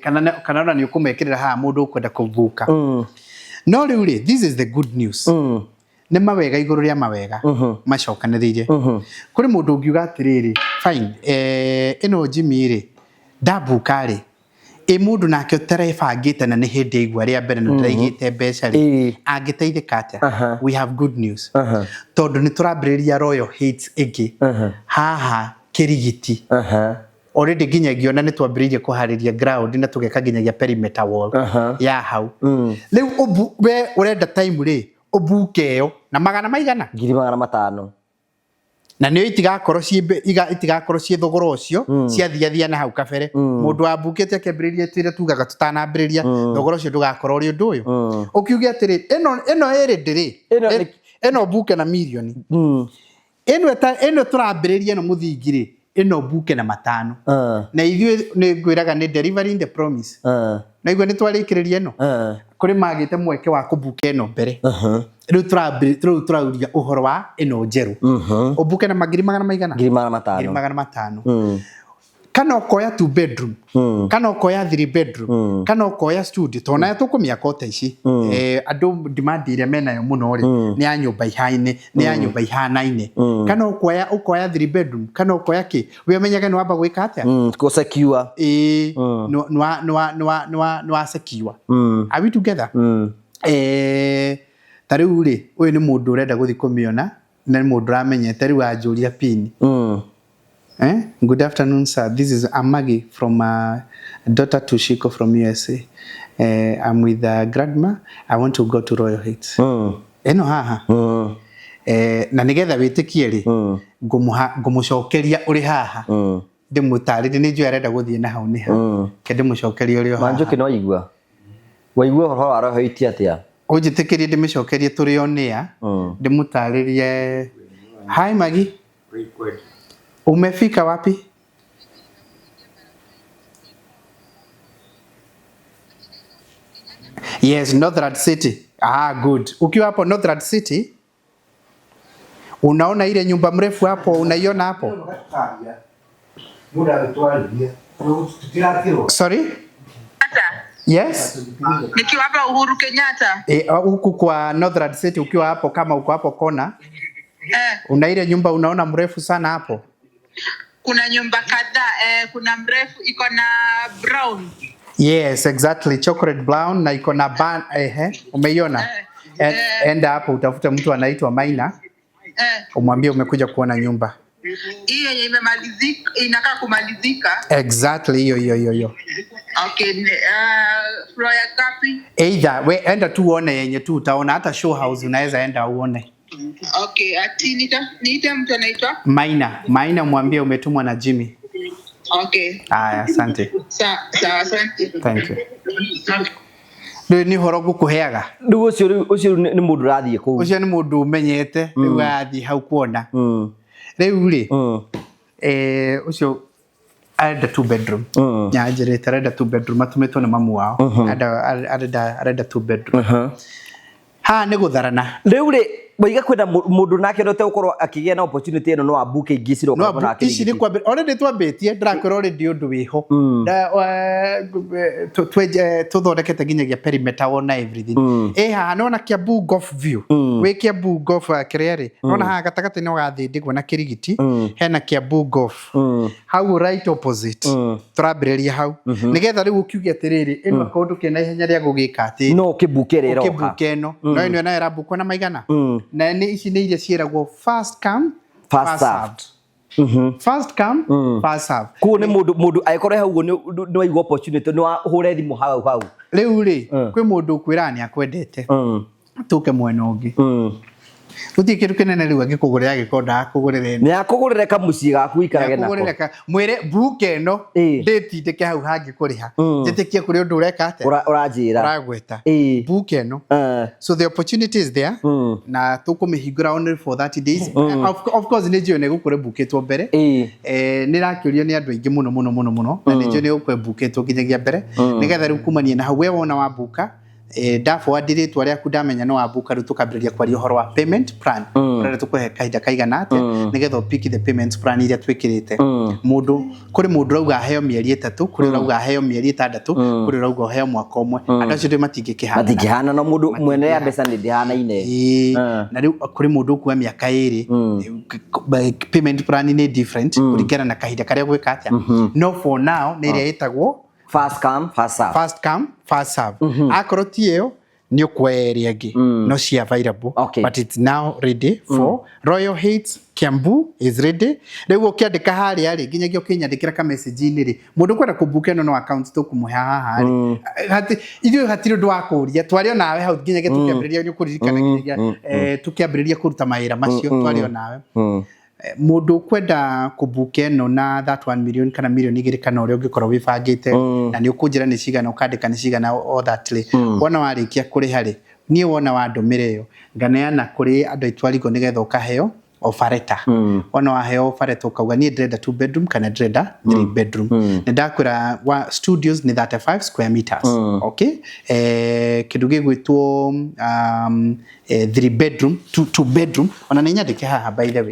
kana kana ona nĩ ũkũmekĩrĩra haha mũndũ ũkwenda kũbuka no rĩu rĩ this is the good news nĩ mawega igũrũ rĩa mawega macokanĩrĩire kũrĩ mũndũ ũngiuga atĩrĩrĩ fine ĩno Jimmy rĩ ndambuka rĩ ĩ mũndũ nake ũtarebangĩte na nĩ hĩndĩ aigua rĩa mbere na ndaraigĩte mbeca rĩ angĩteithĩka atĩa? We have good news tondũ nĩ tũrambĩrĩria Royal Heights ĩngĩ haha Kĩrigiti already nginyagia ona nĩ twambĩrĩirie kũharĩria ground na tũgeka nginyagia perimeter wall ya hau rĩu we ũrenda time rĩ ũbuke ĩyo na magana maigana 500,000. Na nĩyo itigakorwo ciĩ itigakorwo ciĩ thogora ũcio ciathiathia na hau kabere mũndũ wambukĩte akĩambĩrĩria twĩre tugaga tũtanambĩrĩria thogora ũcio ndũgakorwo ũrĩ ũndũ ũyũ ũkiuge atĩrĩ ĩno ĩno ĩrĩ ndĩrĩ ĩno mbuke na mirioni ĩno ĩno tũrambĩrĩria ĩno mũthingi rĩ ĩno mbuke na 5 na ithuĩ nĩ ngwĩraga nĩ delivering the promise na igua nĩ twarĩkĩrĩria ĩno kũrĩ magĩte mweke wa kũmbuka ĩno mbere rĩu rĩu tũrauria ũhoro wa ĩno njerũ ũmbuke na magiri magana maigana 500,000. 500,000 kana ũkoya 2 bedroom kana ũkoya 3 bedroom kana ũkoya studio tondũ nayo tũkũmĩaka o ta ici andũ demand ĩrĩa menayo mũno rĩ nĩ ya nyũmba ihaine nĩ ya nyũmba ihanaine kana ũkoya ũkoya 3 bedroom kana ũkoya kĩ we ũmenyage nĩ wamba gwĩka atĩa Kũ secure. Ĩĩ nĩ wa secure. Are we together? Ta rĩu rĩ ũyũ nĩ mũndũ ũrenda gũthiĩ kũmĩona na nĩ mũndũ ũramenyete rĩu anjũria pin. Eh? Good afternoon, sir. This is Amagi from daughter to Shiko from USA. I'm with grandma. I want to go to Royal Heights. Ĩno haha. Na nĩgetha wĩtĩkie rĩ, ngũmũcokeria ũrĩ haha. Ndĩmũtarĩrie nĩ njũĩ arenda gũthiĩ na hau nĩ ha. Ke ndĩmũcokerie ũrĩ o haha. Wanjũkĩ no igua waigua ũhoro wa Royal Heights atĩa? Ũnjĩtĩkĩrie ndĩmĩcokerie tũrĩ on air. Ndĩmũtarĩrie. Hi Maggie. Umefika wapi? Yes, Northland City. Ah, good. Ukiwa hapo Northland City, unaona ile nyumba mrefu hapo, unaiona hapo? Mũndũ agĩtwarithia tũtirakĩrwo. Sorry? Yes. Nikiwa hapa Uhuru Kenyatta. Huku kwa Northland City ukiwa hapo kama uko hapo kona, una ile nyumba unaona mrefu sana hapo. Kuna nyumba kadhaa, kuna mrefu iko na brown. Yes, exactly. Chocolate brown na iko na ban, umeiona? Enda hapo utafute mtu anaitwa Maina. Umwambie umekuja kuona nyumba. Hiyo yenye imemalizika, inakaa kumalizika. Exactly, hiyo hiyo hiyo hiyo. Okay, floor ya ngapi? Either we enda tu uone yenye tu utaona, hata show house unaweza enda uone. Okay, ati niita mtu anaitwa Maina. Maina mwambie umetumwa na Jimmy. Okay. Haya, asante. Sawa, asante. Thank you. Rĩu nĩ ũhoro ngũkũheaga. Rĩu ũcio ũcio nĩ mũndũ ũrathiĩ kũu. Ũcio nĩ mũndũ ũmenyete, rĩu arathiĩ hau kuona. Rĩu rĩ, ũcio arenda 2 bedroom. Nyanjĩrĩte arenda 2 bedroom, atũmĩtwo nĩ mamu wao. Arenda 2 bedroom. Haha nĩ gũtharana. Rĩu rĩ, waiga kwĩna mũndũ nake ũrĩa ũtegũkorwo akĩgĩa na opportunity ĩno no ambuke ingĩ ciroka No, ici nĩ kwambĩrĩria. Already twambĩtie, ndĩrakwĩra already ũndũ wĩho. Tũthondekete nginyagia perimeter wona everything. Ĩ haha nĩwona Kiambu Golf View. Wĩ Kiambu Golf kĩrĩa rĩ, nĩwona haha gatagatĩ no gathĩndĩgwo na kĩrigiti, hena Kiambu Golf. Hau right opposite. Tũrambĩrĩria hau. Nĩgetha rĩu ũkiuge atĩrĩrĩ, ĩno kũndũ kĩna ihenya rĩa gũgĩka atĩ. No ũkĩmbuke ĩrĩa ĩroka. Ũkĩmbuke ĩno. No ĩno nayo ĩrambukwo na maigana. Na nĩ ici nĩ iria ciĩragwo first come, first served. First come, first serve. Kuo nĩ mũndũ angĩkorwo hau ũguo nĩ waigua opportunity nĩ wahũre thimũ hau hau. Rĩu rĩ, kwĩ mũndũ ũkwĩraga nĩ akwendete. Tũke mwena ũngĩ. Gũtirĩ kĩndũ kĩnene rĩu angĩkũgũrĩra angĩkorwo ndakũgũrĩra ĩno. Nĩ akũgũrĩre kamũciĩ gaku ũikarage nako. Nĩakũgũrĩre mwĩre mbuke ĩno ndĩtindĩke hau hangĩ kũrĩha. Njĩtĩkie kũrĩ ũndũ ũreka atĩa? Ũranjĩra. Ũragweta. Mbuke ĩno. So the opportunity is there. Na tũkũmĩhingũra only for 30 days. Of course nĩ njũĩ nĩ gũkũrĩ mbukĩtwo mbere. Nĩ ĩrakĩũrio nĩ andũ aingĩ mũno mũno mũno mũno. Na nĩ njũĩ nĩ gũkũrĩ mbukĩtwo nginyagia mbere. Nĩgetha rĩu kumania na hau we wona wambuka, ndaforward rĩtwa rĩaku ndamenya nĩ wambuka, rĩu tũkambĩrĩria kwaria ũhoro wa payment plan. Ũrenda tũkũhe kahinda kaigana atĩa nĩgetha ũpick the payment plan iria twĩkĩrĩte. Mũndũ kũrĩ mũndũ ũrauga aheo mĩeri 3, kũrĩ ũrauga aheo mĩeri 6, kũrĩ ũrauga ũheo mwaka ũmwe. Andũ acio matingĩkĩhana. Matingĩhana no mũndũ mwene ya mbeca nĩ ndĩhanaine. Na rĩu kũrĩ mũndũ ũkuoya mĩaka 2, payment plan nĩ different kũringana na kahinda karĩa ũgwĩka atĩa. No for now nĩ ĩrĩa ĩtagwo first come first serve. First come first serve. Akorwo ti ĩyo nĩ ũkuoya ĩrĩa ĩngĩ. No ci available. Okay. But it's now ready for Royal Heights Kiambu is ready. Rĩu ũkĩandĩka harĩa rĩ, nginyagia ũkĩnyandĩkĩra ka message-inĩ rĩ, mũndũ ũkwenda kũmbuka ĩno no account tũkũmũhe haha rĩ. Ithuĩ hatirĩ ũndũ wa kũũria, twarĩ o nawe hau nginyagia tũkĩambĩrĩria, nĩ ũkũririkana nginyagia, tũkĩambĩrĩria kũruta mawĩra macio, twarĩ o nawe. Mũndũ ũkwenda kũmbuka ĩno na that 1 million kana milioni 2 kana ũrĩa ũngĩkorwo wĩbangĩte, na nĩ ũkũnjĩra nĩ cigana, ũkandĩka nĩ cigana all that rĩ. Wona warĩkia kũrĩha rĩ, niĩ wona wandũmĩra ĩyo, nganeana kũrĩ andũ aitũ a legal nĩgetha ũkaheo offer letter. Wona waheo offer letter ũkauga niĩ ndĩrenda 2 bedroom kana ndĩrenda 3 bedroom. Nĩ ndakwĩra wa studios nĩ 35 square meters. Okay? Kĩndũ gĩgwĩtwo, 3 bedroom, 2 bedroom. Ona nĩ nyandĩke haha by the way.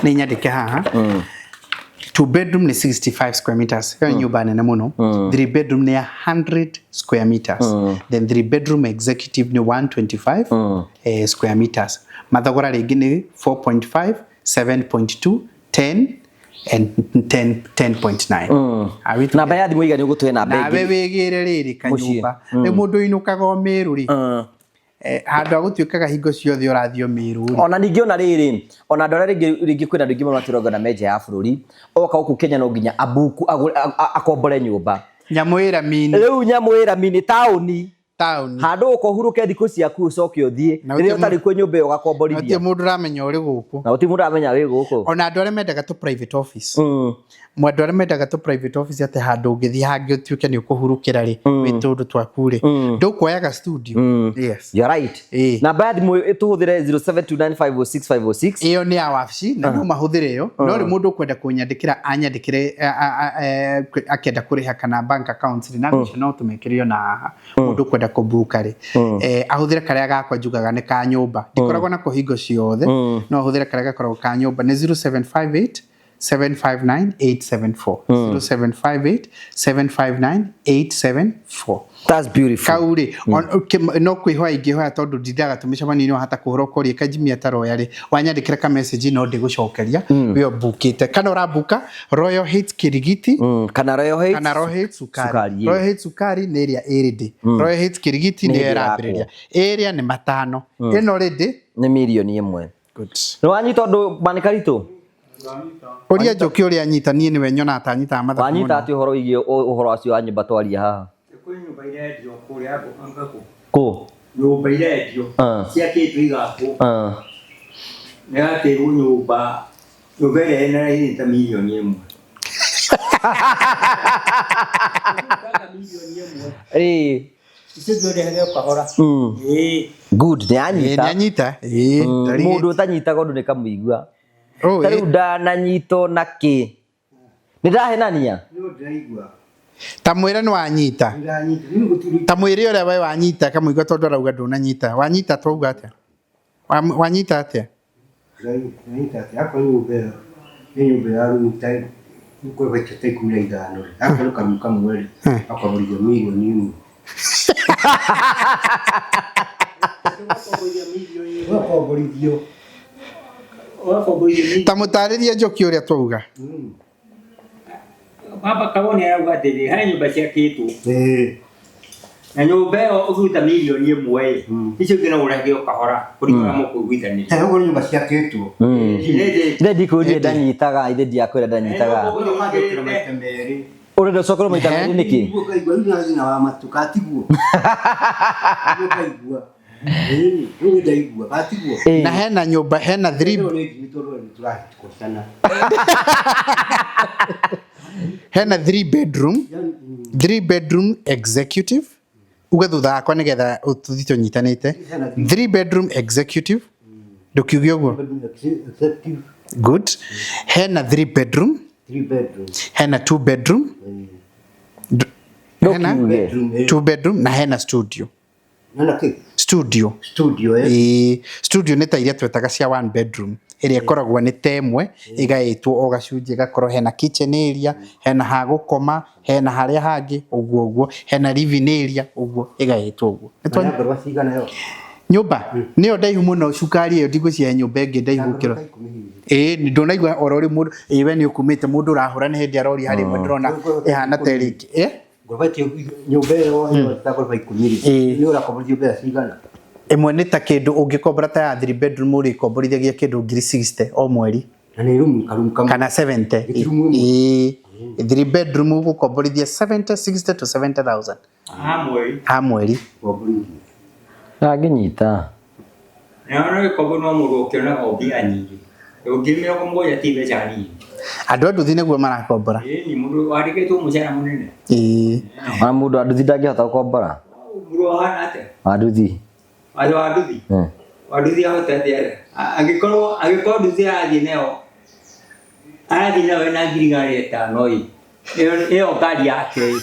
Nĩ nyandĩke haha. 2 bedroom nĩ 65 square meters. Ĩyo nĩ nyũmba nene mũno. 3 bedroom nĩ 100 square meters. Then 3 bedroom executive nĩ 125 square meters. Mathogora rĩngĩ nĩ 4.5, 7.2, 10 and 10.9. Namba ya thimũ igana ũgũtũhe namba Nawe ĩngĩ. wĩgĩre rĩrĩ kanyũmba. Rĩu mũndũ ũinũkaga o Meru rĩ. Handũ ha gũtuĩkaga hingo ciothe ũrathiĩ o Mĩrũ rĩ. Ona ningĩ ona rĩrĩ, ona andũ arĩa rĩngĩ rĩngĩ kwĩna andũ aingĩ mũno matũraga na menja ya bũrũri, oka gũkũ Kenya no nginya abuku agũre akombore nyũmba. Nyamũ ĩ rami-inĩ. Rĩu nyamũ ĩ rami-inĩ taũni. Taũni. Handũ ũka ũhurũke thikũ ciaku ũcoke ũthiĩ. Na Rĩrĩa gũtirĩ ũtarĩ kuo nyũmba ĩyo Na ũgakomborithia. gũtirĩ mũndũ ũramenya ũrĩ gũkũ. Na gũtirĩ mũndũ ũramenya wĩ gũkũ. Ona andũ arĩa mendaga tũ private office. Andũ arĩa mendaga tũ private office atĩ handũ ũngĩthiĩ hangĩ ũtuĩke nĩ ũkũhurũkĩra rĩ, wĩ tũndũ twaku rĩ, ndũkuoyaga studio. Yes. You're right. Namba ya thimũ tũhũthĩre 0729506506. Ĩyo nĩ ya wabici na no mahũthĩre ĩyo, no rĩ mũndũ ũkwenda kũnyandĩkĩra anyandĩkĩre akĩenda kũrĩha kana bank account rĩ, na icio no tũmekĩre ona haha. Mũndũ ũkwenda kũbuka rĩ, ahũthĩre karĩa gakwa njugaga nĩ ka nyũmba, ndikoragwo nako hingo ciothe, no ahũthĩre karĩa gakoragwo ka nyũmba nĩ 0758 759 874. 0758 759 874. That's beautiful. Kau rĩ, no kwĩhoya ingĩhoya tondũ ndindaga tũmĩcemanio-inĩ wahota kũhũra ũkoria kanjimia ataroya rĩ, wanyandĩkĩra ka message no ndĩgũcokeria wĩ ũmbukĩte. Kana ũrambuka Royal Heights Kirigiti, Kana Royal Heights kana Royal Heights Sukari. Sukari, Royal Heights Sukari nĩ ĩrĩa ĩrĩ ndĩ. Royal Heights Kirigiti Nĩ nĩyo hĩndĩ ĩrambĩrĩria. Ĩrĩa nĩ matano. Ĩno rĩndĩ nĩ mirioni ĩmwe. Good. Nĩ wanyita ũndũ Manĩkaritũ? Ũria Njoki ũrĩa anyita, niĩ nĩwe nyonaga ta anyitaga mathabu Wanyita mũno. atĩ ũhoro wĩgiĩ ũhoro ũcio wa nyũmba twaria haha? Kwĩ nyũmba irendio kũrĩa Ngakũ. Kũ? Nyũmba irendio. Ciakĩtwo igakwo. Nĩ yakĩrwo nyũmba, nyũmba ĩrĩa ĩna raithi ta mirioni ĩmwe. Mirioni ĩmwe. Icio ciothe o kahora. Good, nĩ anyita. Nĩ anyita. Tarĩki. Mũndũ ũtanyitaga ũndũ nĩ kamũigua. Oh, Ta rĩu ndananyitwo na kĩ? Nĩ ndahenania? Ta mwĩre nĩ wanyita. Ta mwĩre ũrĩa we wanyita kamũigua tondũ arauga ndũnanyita. Wanyita twauga atĩa? Wanyita atĩa? Ndanyita atĩa? Akorwo nyũmba ĩyo nĩ nyũmba ya rumu ta ngoroba ta 15 rĩ, akorwo karumu kamwe rĩ, akomborithio mirioni ĩmwe. Ũgakomborithio. Ta mũtarĩrie Njoki ũrĩa twauga. Baba Kaboni arauga atĩrĩ, harĩ nyũmba ciakĩtwo. Na nyũmba ĩyo ũngĩruta mirioni ĩmwe ĩ, icio ingĩ no ũrehage o kahora kũringana na mũkũiguithanĩria. Ũguo nĩ nyũmba ciakĩtwo. Ithe ndikũria ndanyitaga, ithe ndiakwĩra ndanyitaga. Ũrenda ũcokerwo maita merĩ nĩkĩ? Nĩguo ngaigua, rĩu na thĩna wa matũ, katiguo. Nĩguo ngaigua. Rĩu nĩ ndaigua, katiguo. Na hena nyũmba, hena three Rĩu nĩ njimi tondũ nĩ tũrahĩtũkana. Hena 3 bedroom, 3 bedroom executive. Uge thutha wakwa nĩgetha tũthiĩ tũnyitanĩte. 3 bedroom executive. Ndũkiuge ũguo. Good. Hena 3 bedroom. 3 bedroom. Hena 2 bedroom. Hena 2 bedroom na hena studio. Hena kĩ? Studio. Studio, eh. Studio nĩ ta iria twetaga cia 1 bedroom. Ĩrĩa ĩkoragwo nĩ ta ĩmwe, ĩgaĩtwo o gacunjĩ, ĩgakorwo hena kitchen area, hena ha gũkoma, hena harĩa hangĩ, ũguo ũguo, hena living area, ũguo, ĩgaĩtwo ũguo. Na ngoroba cigana ĩyo? Nyũmba nĩyo ndaihu mũno, cukari ĩyo ndigwĩciria nyũmba ĩngĩ ndaihu gũkĩra. Ndũnaigua oro rĩ mũndũ, we nĩ ũkumĩte mũndũ ũrahũra nĩ hĩndĩ aroria harĩ ĩmwe ndĩrona ĩhana ta ĩrĩ ĩngĩ. Ngoroba ti nyũmba ĩyo ĩyo ta ngoroba 10 rĩ, nĩ ũrakomborithio mbeca cigana? Ĩmwe nĩ ta kĩndũ ũngĩkombora ta ya 3 bedroom ũrĩkomborithagia kĩndũ ngiri 60 o mweri. Na nĩ room karumu kamwe. Kana 70. Gĩti room ĩmwe. 3 bedroom ũgũkomborithia 70, 60 to 70,000. Ha mweri. Ha mweri. Ndangĩnyita. Na no gĩkombo no mũndũ ũkĩonaga o mbia nyingĩ. Ngiri mĩrongo mũgwanja ti mbeca nini. Andũ a nduthi nĩguo marakombora. Ĩĩ, mũndũ wandĩkĩtwo mũcara mũnene. Ona mũndũ wa nduthi ndangĩhota gũkombora. Mũndũ ahana atĩa? Wa nduthi. Watho wa nduthi? Wa nduthi ahota atĩa? Angĩkorwo nduthi arathiĩ nayo, arathiĩ nayo ĩna ngiri igana rĩa ĩtano ĩ. Ĩyo ngari yake ĩ.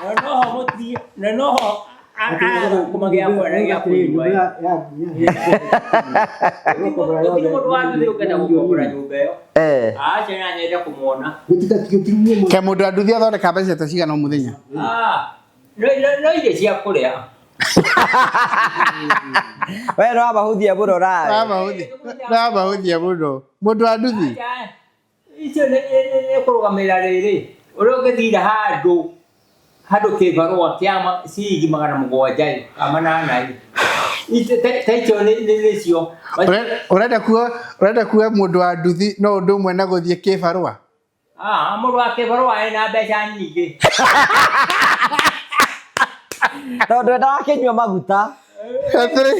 Na noho mũthiĩ, na noho arathũkũma gĩa kũrĩa na gĩa kũnyua ĩ. Gũtirĩ mũndũ wa nduthi ũngĩenda gũkombora nyũmba ĩyo. Aca na nyende kũmuona. Ke mũndũ wa nduthi athondeka mbeca ta cigana o mũthenya? No irio cia kũrĩa. We no wamahũthia mũno nawe. No wamahũthia mũno. Mũndũ wa nduthi? Icio nĩ kũrũgamĩrĩra rĩrĩ. Ũrĩa ũngĩthira handũ. Handũ kĩbarũa kĩa ciringi 700 ĩ, kana 8 ĩ. Ta icio nĩcio. Ũrenda kuga ũrenda kuga mũndũ wa nduthi no ũndũ ũmwe na gũthiĩ kĩbarũa? Ah, mũndũ wa kĩbarũa ena mbeca nyingĩ. Tondũ endaga akĩnyua maguta. Atĩrĩ,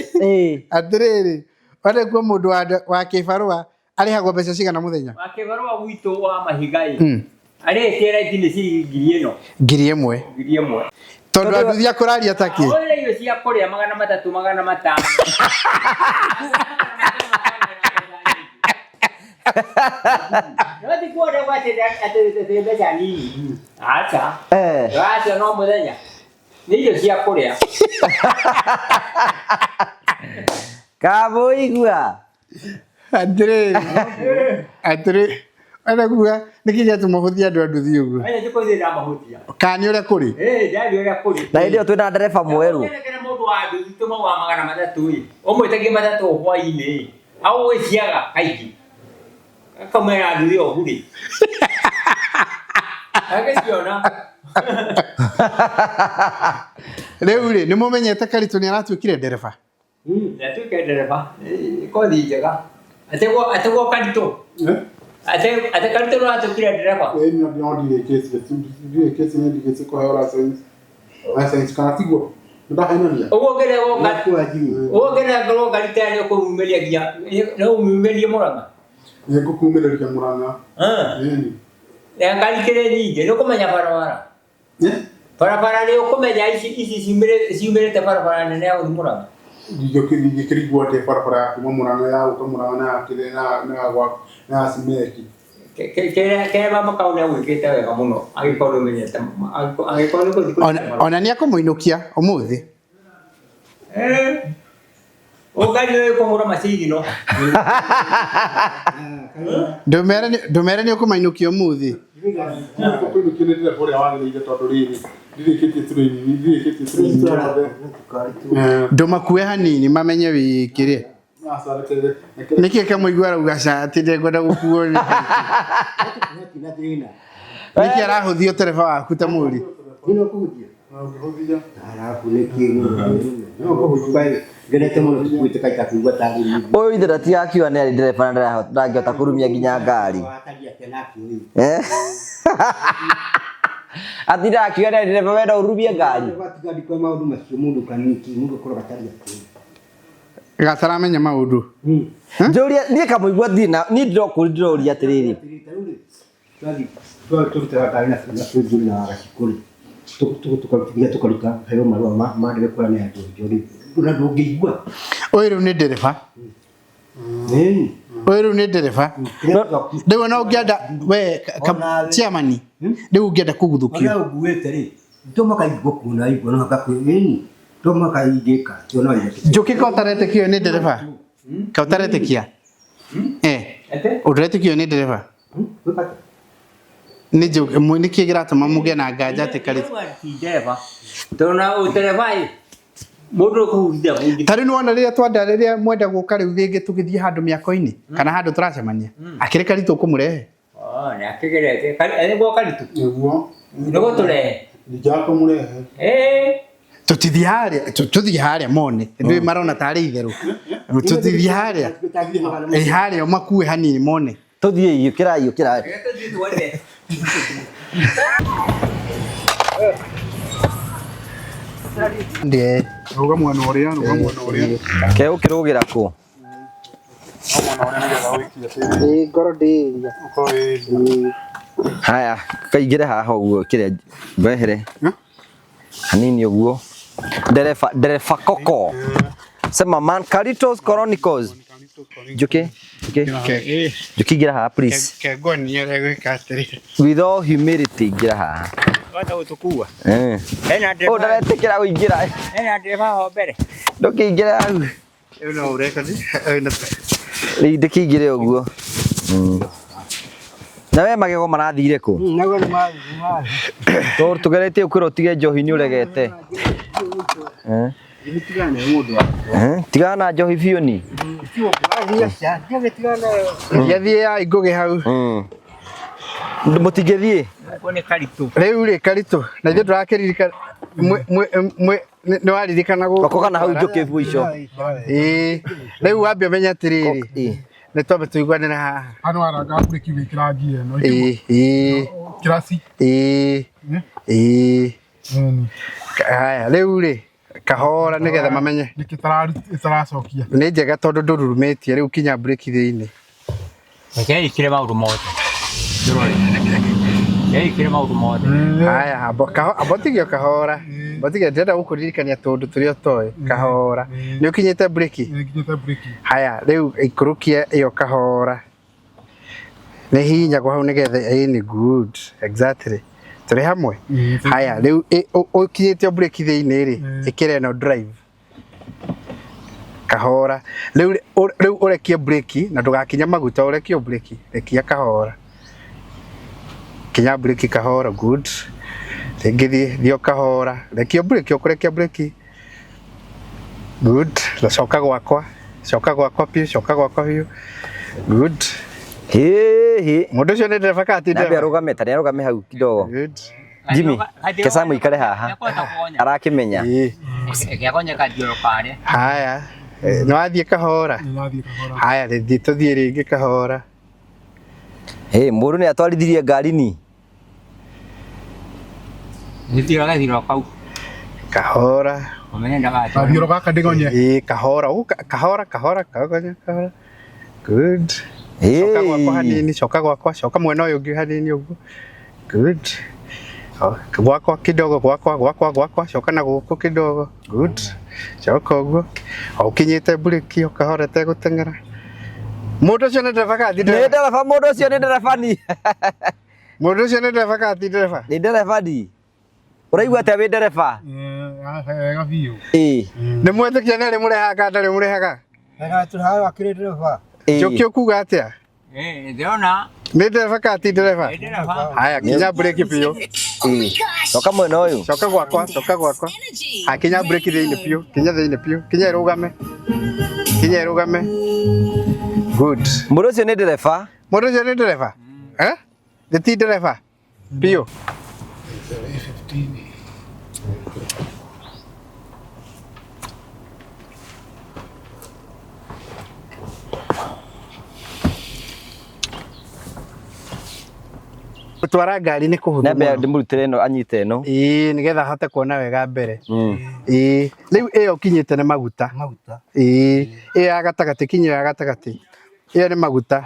atĩrĩrĩ, ũrenda kuga mũndũ wa kĩbarũa arĩhagwo mbeca cigana mũthenya? Wa kĩbarũa gwitũ wa mahiga ĩ. Arĩtie raithi nĩ ciringi 1000. 1000. 1000. Tondũ anduthi akũraria takĩ? Ũrĩa irio cia kũrĩa 300 500. No ti kuona atĩ atĩ mbeca nini. Aca. Aca no mũthenya. Nĩ irio cia kũrĩa. Kamũigua. Atĩrĩrĩ, atĩrĩ, ũrenda kuga nĩkĩ gĩatũma ũhũthie andũ a nduthi ũguo? Aya ti kũhũthia ndamahũthia. Kana nĩ ũrĩa kũrĩ? Ĩĩ, ndarĩ ũrĩa kũrĩ. Na hĩndĩ ĩyo twĩna ndereba mwerũ. Ũngĩonekera mũndũ wa nduthi tũmaugaga 300 ĩ, ũmwĩtagie 300 hwainĩ ĩ, agũgĩciaga kaingĩ. Akaumĩra nduthi o hurĩ. Agĩciona. Rĩu rĩ, nĩ mũmenyete Karitũ nĩ aratuĩkire ndereba? Nĩatuĩke ndereba, kothi njega. Ategwo Karitũ. Ate Karitũ no atuĩkire ndereba. No ndirĩkĩtie, ndirĩkĩtie nĩ ndirĩkĩtie kũheo license. License kana tiguo? Nĩndahenania? Ũguo ũngĩnengerwo Karitũ nĩ ũkũmumĩria nginya no ũmumĩrie Mũrang'a. Nĩngũkumĩrĩria Mũrang'a. Ĩni. Na ngari kĩrĩ nyingĩ, nĩ ũkũmenya barabara. Barabara nĩ ũkũmenya ici ici ciumĩrĩte barabara nene ya gũthiĩ Mũrang'a. Ndingĩkĩrigwo atĩa barabara ya kuma Mũrang'a ya gũka Mũrang'a na ya kĩrĩa na ya gwa na ya Cimeki. Kĩrĩa mama kau nĩ agwĩkĩte wega mũno angĩkorwo ndũmenyete angĩkorwo nĩ gũthiĩ. Ona nĩ akũmũinũkia ũmũthĩ. Ũngari ũyũ kũhũra macigino. Ndũmere nĩ ũkũmainũkia ũmũthĩ. Kũinũkia nĩ ndereba ũrĩa wagĩrĩire tondũ rĩrĩ ndirĩkĩtie training ndirĩkĩtie training yothe. Ndũmakue hanini mamenye wĩ kĩrĩa. Nĩkĩ kamũigua arauga ca atĩ ndengwenda gũkuo nĩ Nĩkĩ arahũthia ũtereba waku ta mũri? Ũyũ ithe ndatigakiuga nĩ arĩ ndereba na ndangĩhota kũrumia nginya ngari. Atindaga akiuga nĩ arĩ ndereba we no ũrumie ngari. Gataramenya maũndũ. Njũria niĩ kamũigua ndirĩ na niĩ ndĩrokũria ndĩroria atĩrĩrĩ. Tũrutaga ngari na njũri na gacikũ-rĩ, tũkaruta heo marũa ma ndege kũrĩa nĩ andũ njũri na ndũngĩigua. Ũyũ rĩu nĩ ndereba. Ũyũ rĩu nĩ ndereba. Rĩu ona ũngĩenda we chairman rĩu ũngĩenda kũguthũkio. Ona ũnguĩte rĩ, to mũhaka ingĩgũkua igua no mũhaka ĩni to mũhaka ingĩka no Njũkĩ ka ũtaretĩkio nĩ ndereba? Ka ũtaretĩkia? Ũndũretĩkio nĩ ndereba? Nĩ nĩkĩ kĩratũma mũgĩe na nganja atĩ Karitũ? Ndereba. Tondũ na ũtereba ĩ, mũndũ ũkũhurithia bundi. Ta rĩu nĩwona rĩrĩa twenda rĩrĩa mwenda gũka rĩu rĩngĩ tũgĩthiĩ handũ mĩako-inĩ kana handũ tũracemania akĩrĩ Karitũ ũkũmũrehe? Nĩ akĩgerete. Nĩguo Karitũ? Nĩguo. Nĩguo tũrehe. Ndingĩaga kũmũrehe. Tũtithiĩ harĩa tũthiĩ harĩa mone ndũĩ marona tarĩ itherũ tũtithiĩ harĩa harĩa makue hanini mone. Tũthiĩ ũkĩrai ũkĩrai. Ndiĩ. Rũga mwena ũrĩa, rũga mwena ũrĩa. Ke ũkĩrũgĩra kũ? Rũga mwena ũrĩa nĩgetha ũikie tĩri. Ĩ ngoro ndĩĩria. Ũkorwo wĩ Haya, kaingĩre haha ũguo kĩrĩa wehere. Hanini ũguo. Ndereba ndereba koko. Sema man Karitos Chronicles. Njuki, Njuki. Njuki ingĩra haha please. Kengonia ũrĩa gwĩka atĩrĩ. With all humility ingĩra haha. Wenda gũtũkua. Hena ndereba. Ndaretĩkĩra kũingĩra. Hena ndereba ho mbere. Ndũkĩingĩre hau. Rĩu no ũreka Rĩu ndĩkĩingĩre ũguo. Na we magego marathire kũ? Tondũ tũgeretie gũkwĩra ũtige njohi nĩ ũregete. Tigana na njohi biũ ni. Gĩathiĩ ya ingũgĩ hau. Mũtingĩthiĩ. Gũkũ nĩ karitũ. Rĩu rĩ karitũ na ithuĩ tũrakĩririkana nĩ waririkana gũkũ. Okoka na hau njũkĩ mũico. Ĩĩ rĩu wambe ũmenye atĩrĩrĩ Ĩĩ. nĩ twambe tũiguanĩre haha. Hano aranga breki wĩkĩra ngia ĩno. Ĩĩ ĩĩ Kĩraci. ĩĩ ĩĩ. Haya rĩu rĩ kahora nĩgetha mamenye. Nĩkĩ ĩtaracokia. Nĩ njega tondũ ndũrurumĩtie rĩu kinya breki thĩinĩ. Reke ĩkĩre maũndũ mothe. Reke ĩkĩre maũndũ mothe. Haya amba ũtige kahora. Amba ũtige ndĩrenda gũkũririkania tũndũ tũrĩa ũtoĩ kahora. Nĩ ũkinyĩte breki? Nĩnginyĩte breki. Haya rĩu ikũrũkia ĩyo kahora. Nĩ hihinyagwo hau nĩgetha ĩĩ nĩ good exactly. Tũrĩ hamwe? Haya rĩu ũkinyĩte breki thĩinĩ rĩ ĩkĩra ĩno drive. Kahora. Rĩu rĩu ũrekie breki na ndũgakinye maguta ũrekie breki. Rekia kahora. Kinya breki kahora good. Rĩngĩ thiĩ thiĩ o kahora. Rekia breki ũkũrekia breki. Good. Na coka gwakwa. Coka gwakwa biũ, coka gwakwa biũ. Good. Hĩ hĩ. Mũndũ ũcio nĩ ndereba kana ti Nambe ndereba? arũgame, ta nĩ arũgame hau kidogo. Good. Jimmy, Kesamu ikare haha. Arakĩmenya. Ĩĩ. Gĩakonya kathioro karĩa. Haya. Nĩ wathiĩ kahora. Nĩnathiĩ kahora. Haya rĩthiĩ tũthiĩ rĩngĩ kahora. Hĩ, mũndũ nĩ atwarithirie ngari ni. Gĩthioro gathioro kau. Kahora. Ũmenye ndagatware. Gathioro gaka ndĩgonye. Ĩĩ kahora. Ũguo kahora kahora kahora kahora. Good. Hĩ. Coka gwakwa hanini, coka gwakwa, coka mwena ũyũ ũngĩ hanini ũguo. Good. Gwakwa kidogo, gwakwa gwakwa gwakwa, coka na gũkũ kidogo. Good. Coka ũguo. O ũkinyĩte breki o kahora ĩtegũteng'era. Mũndũ ũcio nĩ ndereba kana ti Nĩ ndereba? ndereba, mũndũ ũcio nĩ ndereba ni. Mũndũ ũcio nĩ ndereba kana ti ndereba? Nĩ ndereba ni. Ũraigua atĩa wĩ ndereba? Wega biũ. Ĩĩ. Nĩ mwetĩkia nĩ arĩ mũrehaga kana ndarĩ mũrehaga? Wega tũrahaga akĩrĩ ndereba. Ĩĩ. Njũkĩ ũkuga atĩa? Ndĩrona. Nĩ ndereba kana ti ndereba? Nĩ ndereba. Haya kinya breki biũ. Ĩĩ. Coka mwena ũyũ. Coka gwakwa, coka gwakwa. Ha kinya breki thĩinĩ biũ, kinya thĩinĩ biũ, kinya ĩrũgame. Kinya ĩrũgame. Good. Mũndũ ũcio nĩ ndereba. Mũndũ ũcio nĩ ndereba? Eh? Nĩ ti ndereba? Biũ. Gũtwara ngari nĩ kũhũthũ Nambe mũno. ndĩmũrutĩre ĩno anyite ĩno. Ĩĩ nĩgetha ahote kuona wega mbere. Ĩĩ rĩu ĩyo ũkinyĩte nĩ maguta. Maguta. Ĩĩ ĩyo ya gatagatĩ kinya ĩyo ya gatagatĩ. Ĩyo nĩ maguta.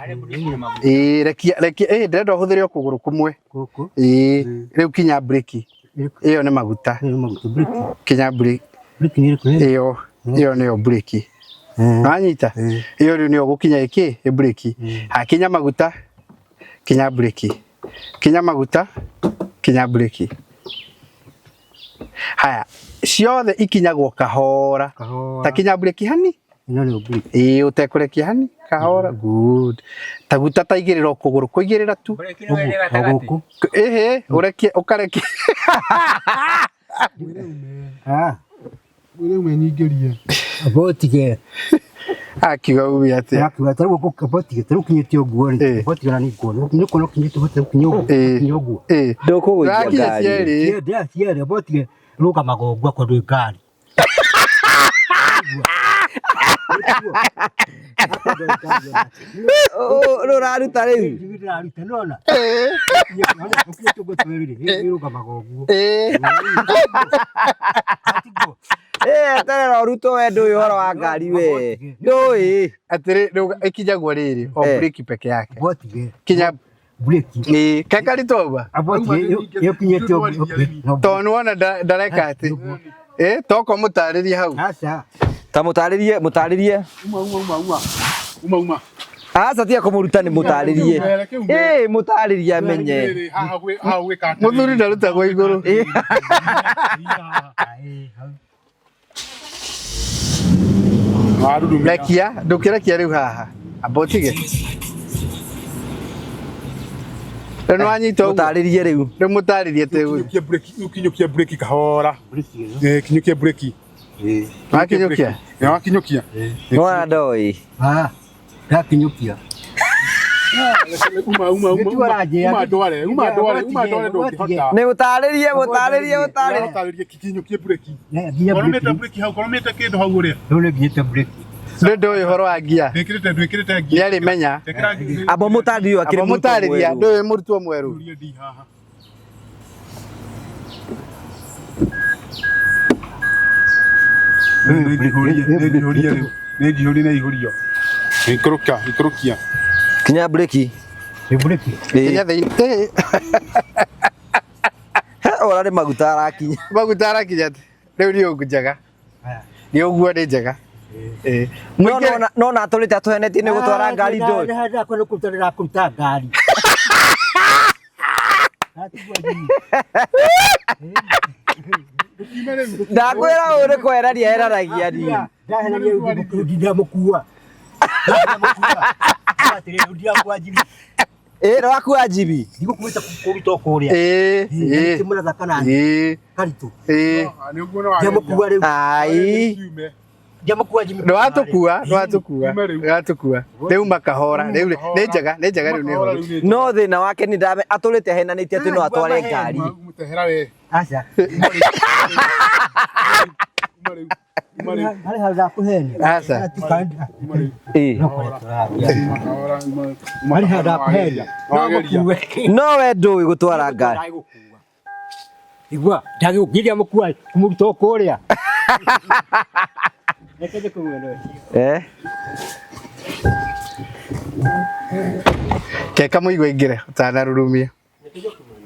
Ĩĩ rekia rekia ĩĩ ndĩrenda ũhũthĩre o kũgũrũ kũmwe. Gũkũ. Ĩĩ rĩu kinya breki. Ĩyo nĩ maguta. Nĩ maguta breki. Kinya breki Breki nĩ ĩrĩkũ? ĩyo ĩyo nĩyo breki. Wanyita? Ĩyo rĩu nĩyo gũkinya ĩkĩ ĩ breki. Ha kinya maguta kinya breki. Kinya maguta kinya breki. Haya ciothe ikinyagwo kahora. Kahora. Ta kinya breki hani. Ĩno nĩyo breki. Ĩĩ ũtekũrekia hani kahora good. Taguta ta igĩrĩra o kũgũrũ kũigĩrĩra tu. Breki nĩyo ĩrĩ O gatagatĩ. gũkũ. Ĩhĩ ũrekie ũkarekia. Ah. Rĩu menyingĩrie. Abotige. Akiuga uge atĩa? Akiuga tarĩu gũkũ abotige tarĩu kinyĩte ũguo rĩ. Ĩĩ. Abotige na nĩ nguona. Nĩ kuona kinyĩte ũguo tarĩu kinya ũguo. Ĩĩ. Kinya ũguo. Ĩĩ. Ndũkũgũithia Ndĩrakinya ngari. cierĩ. Ndĩra cierĩ abotige rũgamaga ũguo akorwo ndwĩ ngari. Rĩu ũraruta rĩu. Ndĩraruta nĩwona. Ĩĩ. Ũkinyĩte ũguo twĩrĩ rĩ, ĩrũgamaga ũguo. Ĩĩ. Ĩĩ eterera ũrutwo we ndũĩ ũhoro wa ngari we. Ndũĩ. Atĩrĩ rĩu ĩkinyagwo rĩrĩ o Eh. breki peke yake. Abotige. Kinya Breki. ĩĩ kekaritũ ũguo. Abotige ĩkinyĩte ũguo. Tondũ nĩwona ndareka atĩ. Ĩĩ toka mũtarĩrie hau. Aca. Ta mũtarĩrie mũtarĩrie. Uma uma uma uma. Uma uma. Aca tiga kũmũruta nĩ mũtarĩrie. Ĩĩ mũtarĩrie amenye. Rĩrĩ haha haha gwĩka atĩrĩrĩ. Mũthuri ndarutagwo igũrũ. Ĩĩ. Warurumia. Rekia ndũkĩrekia rĩu haha. Amba ũtige. Rĩu nĩwanyita ũguo. Mũtarĩrie rĩu. Rĩu mũtarĩrie tĩgu. Kinyũkia breki, ũkinyũkia breki kahora. Ĩĩ kinyũkia breki. Wakinyũkia? Ĩĩ wakinyũkia. Nĩwona ndoĩ. Ah. Ndakinyũkia. Uma uma uma. Nĩtiguo aranjĩra. Uma ndware, uma ndware, uma ndware ndũngĩhota. Nĩ ũtarĩrie mũtarĩrie mũtarĩrie. Ũtarĩrie kikinyũkie breki. Nginya Koromĩte breki. breki hau, koromĩte kĩndũ hau ũrĩa. Rĩu nĩ nginyĩte breki. Ndũ ndũĩ ũhoro wa ngia. Ndĩkĩrĩte ndwĩkĩrĩte ngia. Nĩarĩmenya. Ĩkĩra ngia. Amba mũtarĩrie ũyũ akĩrĩ Amba mũrutwo mũtarĩria mwerũ. ndũĩ mũrutwo mwerũ. Ũrie ndi haha. Nĩ njihũrie rĩu. Nĩ njihũrie na ihũrio. Ikũrũka, ikũrũkia. Kinya breki. Nĩ breki. Kinya thĩinĩ. Eh, He ora nĩ maguta arakinya. Maguta arakinya atĩ. Rĩu nĩ ũguo njega. Nĩ ũguo nĩ njega. Eh. No Mũingĩre- no no na atũrĩte atũhenetie nĩ gũtwara ngari ndũĩ. Nĩ handũ hakwa nĩ kũruta ndĩrakũruta ngari. Hatigua njini. Ndakwĩra ũyũ nĩ kwehereria eheranagia niĩ. Ndahereria rĩu ndinamũkua. Ndinamũkua. Atĩrĩrĩ, ndinakua njini. Ĩ nĩwakua njibi. Ndigũkuĩte kũruta o kũrĩa. Eh, eh. Kĩmũratha kana Eh, karitũ. eh. Nĩ ũguo nĩ Ndiamũkua rĩu. Ai. Kiume. Ndiamũkua njini. Nĩwatũkua, nĩwatũkua, Ume rĩu. nĩwatũkua. Rĩu makahora, rĩu nĩ njega, nĩ njega rĩu nĩ horu. No thĩna wake nĩ ndame atũrĩte ahenanĩtie atĩ no atware ngari. Mũtehera we. Aca. Uma rĩu. Uma rĩu. Harĩ handũ ndakũhenia. Aca. Uma rĩu. Ĩ. No kũrĩa tũraria. Uma kahora, uma- uma Harĩ handũ kahora, ndakũhenia. No Wageria. mũkue. No we ndũĩ gũtwara ngari. Ndagĩgũkua. Igua, ndagĩgũkua mũkua kũmũruta o kũrĩa. Reke njĩkũmwene ũcio. Eh. Keka mũigua aingĩre ũtanarurumia.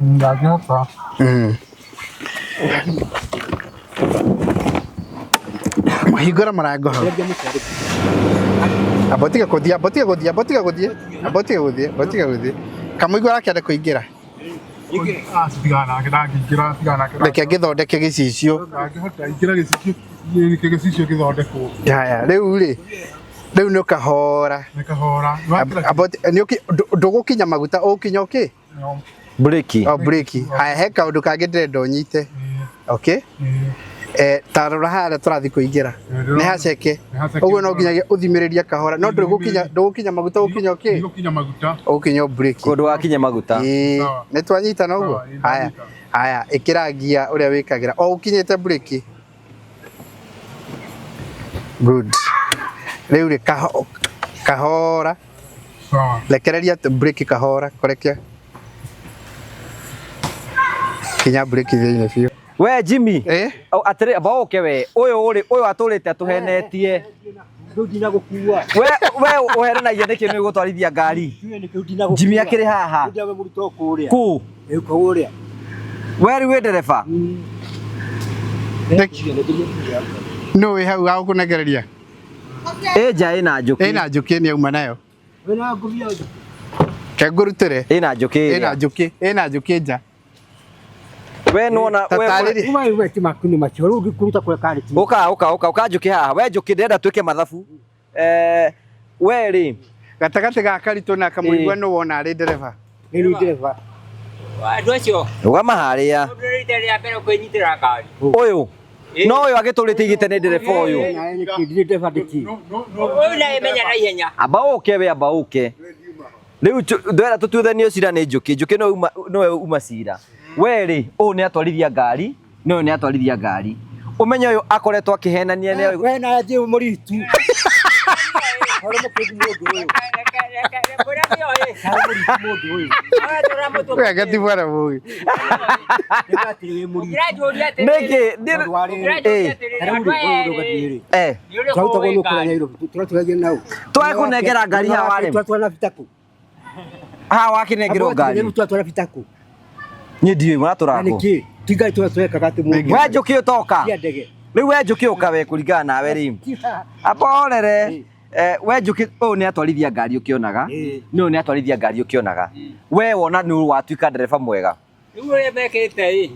Ndangĩhota. Mm. Hingũra mũrango hau. Amba ũtige gũthiĩ, amba ũtige gũthiĩ, amba ũtige gũthiĩ, amba ũtige gũthiĩ, amba ũtige gũthiĩ. Kamũigua arakĩenda kũingĩra. Ah, tigana nake ndangĩingĩra, tigana nake. Reke ngĩthondeke gĩcicio. Ndangĩhota, ingĩra gĩcicio, gĩcicio gĩthondekwo. Haya, rĩu rĩ, rĩu nĩ ũkahora. Nĩ kahora. Nĩwakĩra Amba ũti- nĩ ũki- ndũgũkinya maguta, ũgũkinya ũkĩ? Breki. O breki. Haya, he kaũndũ kangĩ ndĩrenda ũnyite. Okay? Eh, ta rora harĩa tũrathiĩ kũingĩra. Nĩ haceke. Nĩ haceke. Ũguo no nginyagia ũthimĩrĩrie kahora. No ndũgũkinya ndũgũkinya maguta ũgũkinya ũkĩ? Ndigũkinya maguta. Ũgũkinya o breki. Kũndũ wakinya maguta. Ĩĩ, Sawa. nĩ twanyitana ũguo? Sawa, ĩĩ, Haya. ndanyita. Haya, ĩkĩra ngia ũrĩa wĩkagĩra. O ũkinyĩte breki. Good. Rĩu rĩ kahora. Sawa. Rekereria breki kahora, korekia. Kinya breki thĩinĩ biũ. We Jimmy. Eh? Au atĩrĩ amba ũke we. Ũyũ rĩ ũyũ atũrĩte atũhenetie. Rĩu ndinagũkua. We we ũherenagia nĩkĩ nĩ gũtwarithia ngari. Ndiũĩ nĩkĩ ndinagũkua. Jimmy akĩrĩ haha. Rĩu ndamũruta o kũrĩa. Kũ? Ĩ, kũrĩa. We rĩu wĩ ndereba. Nũ wĩ hau wa gũkũnengereria? Ĩ nja ĩna njũkĩ. Ĩna njũkĩ nĩ auma nayo. Wĩna ngũbia Ke ngũrutĩre. Ĩna njũkĩ Ĩna ĩrĩa. njũkĩ, ĩna njũkĩ nja. We nĩwona Ta we tarĩria. Uma iwe ti maku nĩ macio rĩu ngĩkũruta kũrĩa karĩ ti. Ũka ũka ũka ũka njũkĩ haha. We njũkĩ ndĩrenda twĩke mathabu. Eh we rĩ Gatagatĩ ga karitũ na kamũigua Ĩĩ. nũ wona arĩ ndereba. Nĩ niĩ ndereba. Andũ acio rũgama harĩa. mũndũ rita rĩa mbere kwĩnyitĩra ngari. Ũyũ. No ũyũ agĩtũrĩte igĩte nĩ ndereba ũyũ. Nawe nĩkĩ ndirĩ ndereba ndĩkĩ. No, no, no. Ũyũ nawe menya na ihenya. Amba ũke we amba ũke. Rĩu ndwera tũtuithanie cira nĩ njũkĩ. Njũkĩ nĩwe uma nĩwe uma cira. We rĩ ũyũ nĩ atwarithia ngari, na ũyũ nĩ atwarithia ngari. Ũmenye ũyũ akoretwo akĩhenania nĩ We nawe njĩ mũritu. Horo mũkĩndi mũndũ ũyũ. Kũrĩa kĩoĩ. Nawe mũritu mũndũ ũyũ. Wega ti bwana mũgĩ. Nĩga atĩrĩ wĩ mũritu. Ũngĩranjũria atĩrĩrĩ. Nĩkĩ? Tondũ wa rĩrĩ. Ũngĩranjũria atĩrĩrĩ, Ta rĩu andũ rĩ, aya ũyũ erĩ, rĩ. Eh. nĩ ũrĩkũ Tũrarutagwo ũĩ nĩ kũrĩa ngari? Nairobi. Tũratũragia nau. Twakũnengera ngari haha warĩ. Tũratwara bitakũ. Haha wakĩnengerwo ngari. Rĩu tũratwara bitakũ. Niĩ ndiũĩ Na mũratũrakũ. nĩkĩ? Ti ngari tũratwekaga atĩ mũndũ. We njũkĩ ũtoka. Cia ndege. Rĩu we njũkĩ ũka we kũringana nawe rĩ. Amba orere. Eh, we njũkĩ ũyũ nĩ atwarithia ngari ũkĩonaga. Ĩĩ. Nĩ ũyũ nĩ atwarithia ngari ũkĩonaga. We wona nĩ watuĩka ndereba mwega. Rĩu ũrĩa mekĩte ĩ,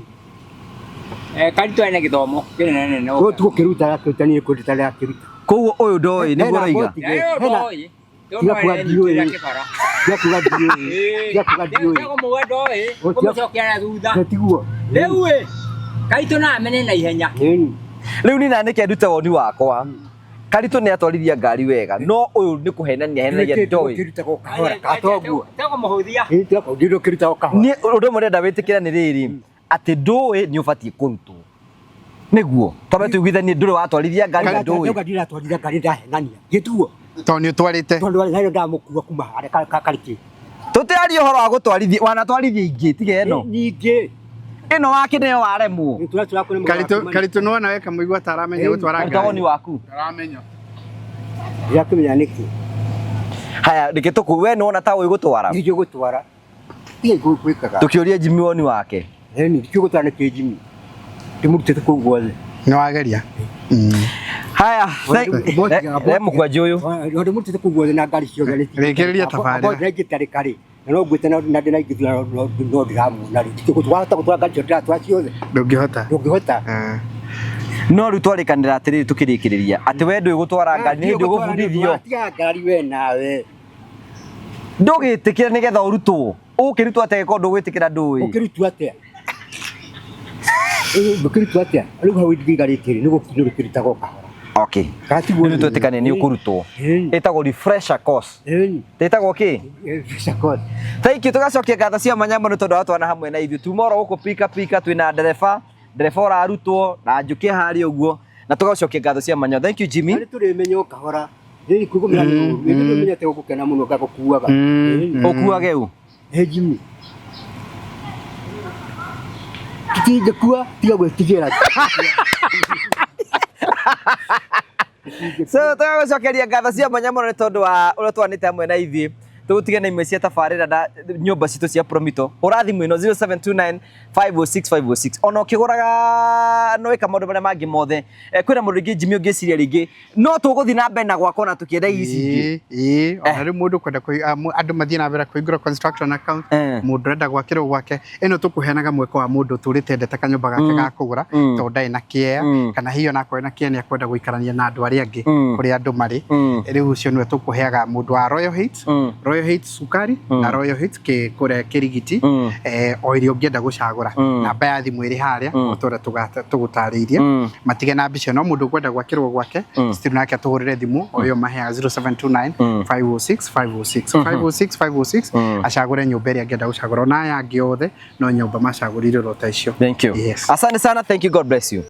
karitũ ena gĩthomo kĩnene nene. Ũyũ tũgũkĩruta arakĩruta niĩ kũruta arakĩruta. Koguo ũyũ ndoĩ nĩguo Hena ũroiga. boti. Ĩyo Hena- ndoĩ. Tiga kuga ndiũĩ. Tiga kuga ndiũĩ. Tiga kuga ndiũĩ. Tiga ndoĩ, Oh, tiga- kũmũcokia na thutha. Na tiguo. Rĩu ĩ, kaitũ no amene na ihenya. Ĩni. Rĩu niĩ na nĩke ndute woni wakwa. Karitũ nĩ atwarithia ngari wega no ũyũ nĩ kũhenania henagia ndoĩ. Kĩrutagwo kahora katoguo. Tegũmũhũthia. Kĩrutagwo kahora. Niĩ ũndũ ũmwe ndĩrenda wĩtĩkĩre nĩ rĩrĩ atĩ ndũĩ nĩ ũbatiĩ kũrutwo nĩguo twambe tũiguithanie ndũrĩ watwarithia ngari na ndũĩ. Ndauga ndiratwarithia ngari ndahenania. Gĩtuo. Tondũ nĩ ũtwarĩte. Tondũ warĩ nayo ndamũkua kuma harĩa karĩkĩ. Tũtĩraria ũhoro wa gũtwarithia wanatwarithia ingĩ tiga ĩno. Ningĩ. Ĩno wakĩneo waremwo. Karitũ Karitũ nĩwona weka mũigua ta aramenya gũtwara Ruta woni ngari. waku. Aramenya. Ndirakĩmenya nĩkĩ. Haya reke tũkũ we nĩwona ta ũĩ gũtwara. Ningĩ gũtwara. Tiga gwĩkaga. Tũkĩũrie Jimmy woni wake. Ĩni ndikĩũĩ gũtwara nĩkĩ Jimmy. Ndĩmũrutĩte kũu guothe. Nĩ wageria. Haya, he mũkwanjũ ũyũ. Ndĩmũrutĩte kũu guothe na ngari ciothe. Rĩkĩrĩria tabarĩra. Ndĩraingĩtarĩka rĩ. Na no ngwĩte na ndĩraingĩthura no ndĩramuona rĩ. Ndikĩũĩ wahota gũtwara ngari ciothe ndĩratwara ciothe. Ndũngĩhota. Ndũngĩhota. Ah. No rĩu twarĩkanĩra atĩrĩrĩ tũkĩrĩkĩrĩria atĩ we ndũĩ gũtwara ngari nĩ hĩndĩ ũgũbundithio. Tiga ngari we nawe. Ndũgĩtĩkĩre nĩgetha ũrutwo. Ũkĩrutwo atĩa angĩkorwo ndũgwĩtĩkĩra ndũĩ? Ũkĩrutwo atĩa? Ũkĩrutwo atĩa? Rĩu hau ndigarĩtie rĩ, nĩ gũkĩrutagwo kahora. Okay. Gatiguo Rĩu twetĩkanie nĩ ũkũrutwo. Ĩni. Ĩtagwo refresher course. Ĩni. Ĩtagwo kĩ? Refresher course. Thank you tugacokia ngatho cia mwanya mũno tondũ wa twana hamwe na ithuĩ tuma oro gũkũ pika pika twĩna ndereba ndereba ũrarutwo na njũkĩ harĩa ũguo na tũgacokia ngatho cia mwanya. Thank you Jimmy. Na nĩ tũrĩmenya o kahora. Rĩrĩ kũgũmĩra nĩ ũru. Nĩ tũrĩmenya atĩ gũkena mũno ngagũkuaga. Ĩni. Ũkuage ũ? Ĩ Jimmy. Tũtingĩkua tiga gwĩtigĩra. So tũgagũcokeria ngatho cia mwanya mũno nĩ tondũ wa ũrĩa twanĩte hamwe na ithuĩ tũgũtige na imwe cia tabarĩra na nyũmba citũ cia Promito hũra thimũ ĩno 0729 506 506 ona ũkĩgũraga no ĩka maũndũ marĩa mangĩ mothe. Kwĩna mũndũ ũngĩ Jimmy ũngĩciria rĩngĩ no tũgũthiĩ na mbere na gwaka ona tũkĩenda ici ingĩ. Ĩĩ, ĩĩ, ona rĩu mũndũ kwenda andũ mathiĩ na mbere kũhingũra construction account, mũndũ ũrenda gwakĩrwo gwake, ĩno tũkũheanaga mweke wa mũndũ ũtũrĩte endete kanyũmba gake ga kũgũra tondũ ndarĩ na kĩea, kana hihi ona akorwo ena kĩea nĩ akwenda gũikarania na andũ arĩa angĩ kũrĩa andũ marĩ. Rĩu ũcio nĩwe tũkũheaga mũndũ wa Royal Heights, Royal Heights cukari na Royal Heights kũrĩa Kĩrigiti, o ĩrĩa ũngĩenda gũcagũra. Namba ya thimũ ĩrĩ harĩa o ta ũrĩa tũgũtarĩirie. Matige na mbica no mũndũ ũkwenda gwakĩrwo gwake still nake atũhũrĩre thimũ o ĩyo maheaga 0729 506 506 506 506 acagũre nyũmba ĩrĩa angĩenda gũcagũra ona aya angĩ othe no nyũmba macagũrire oro ta icio. Thank you. Yes. Asante sana, thank you, God bless you.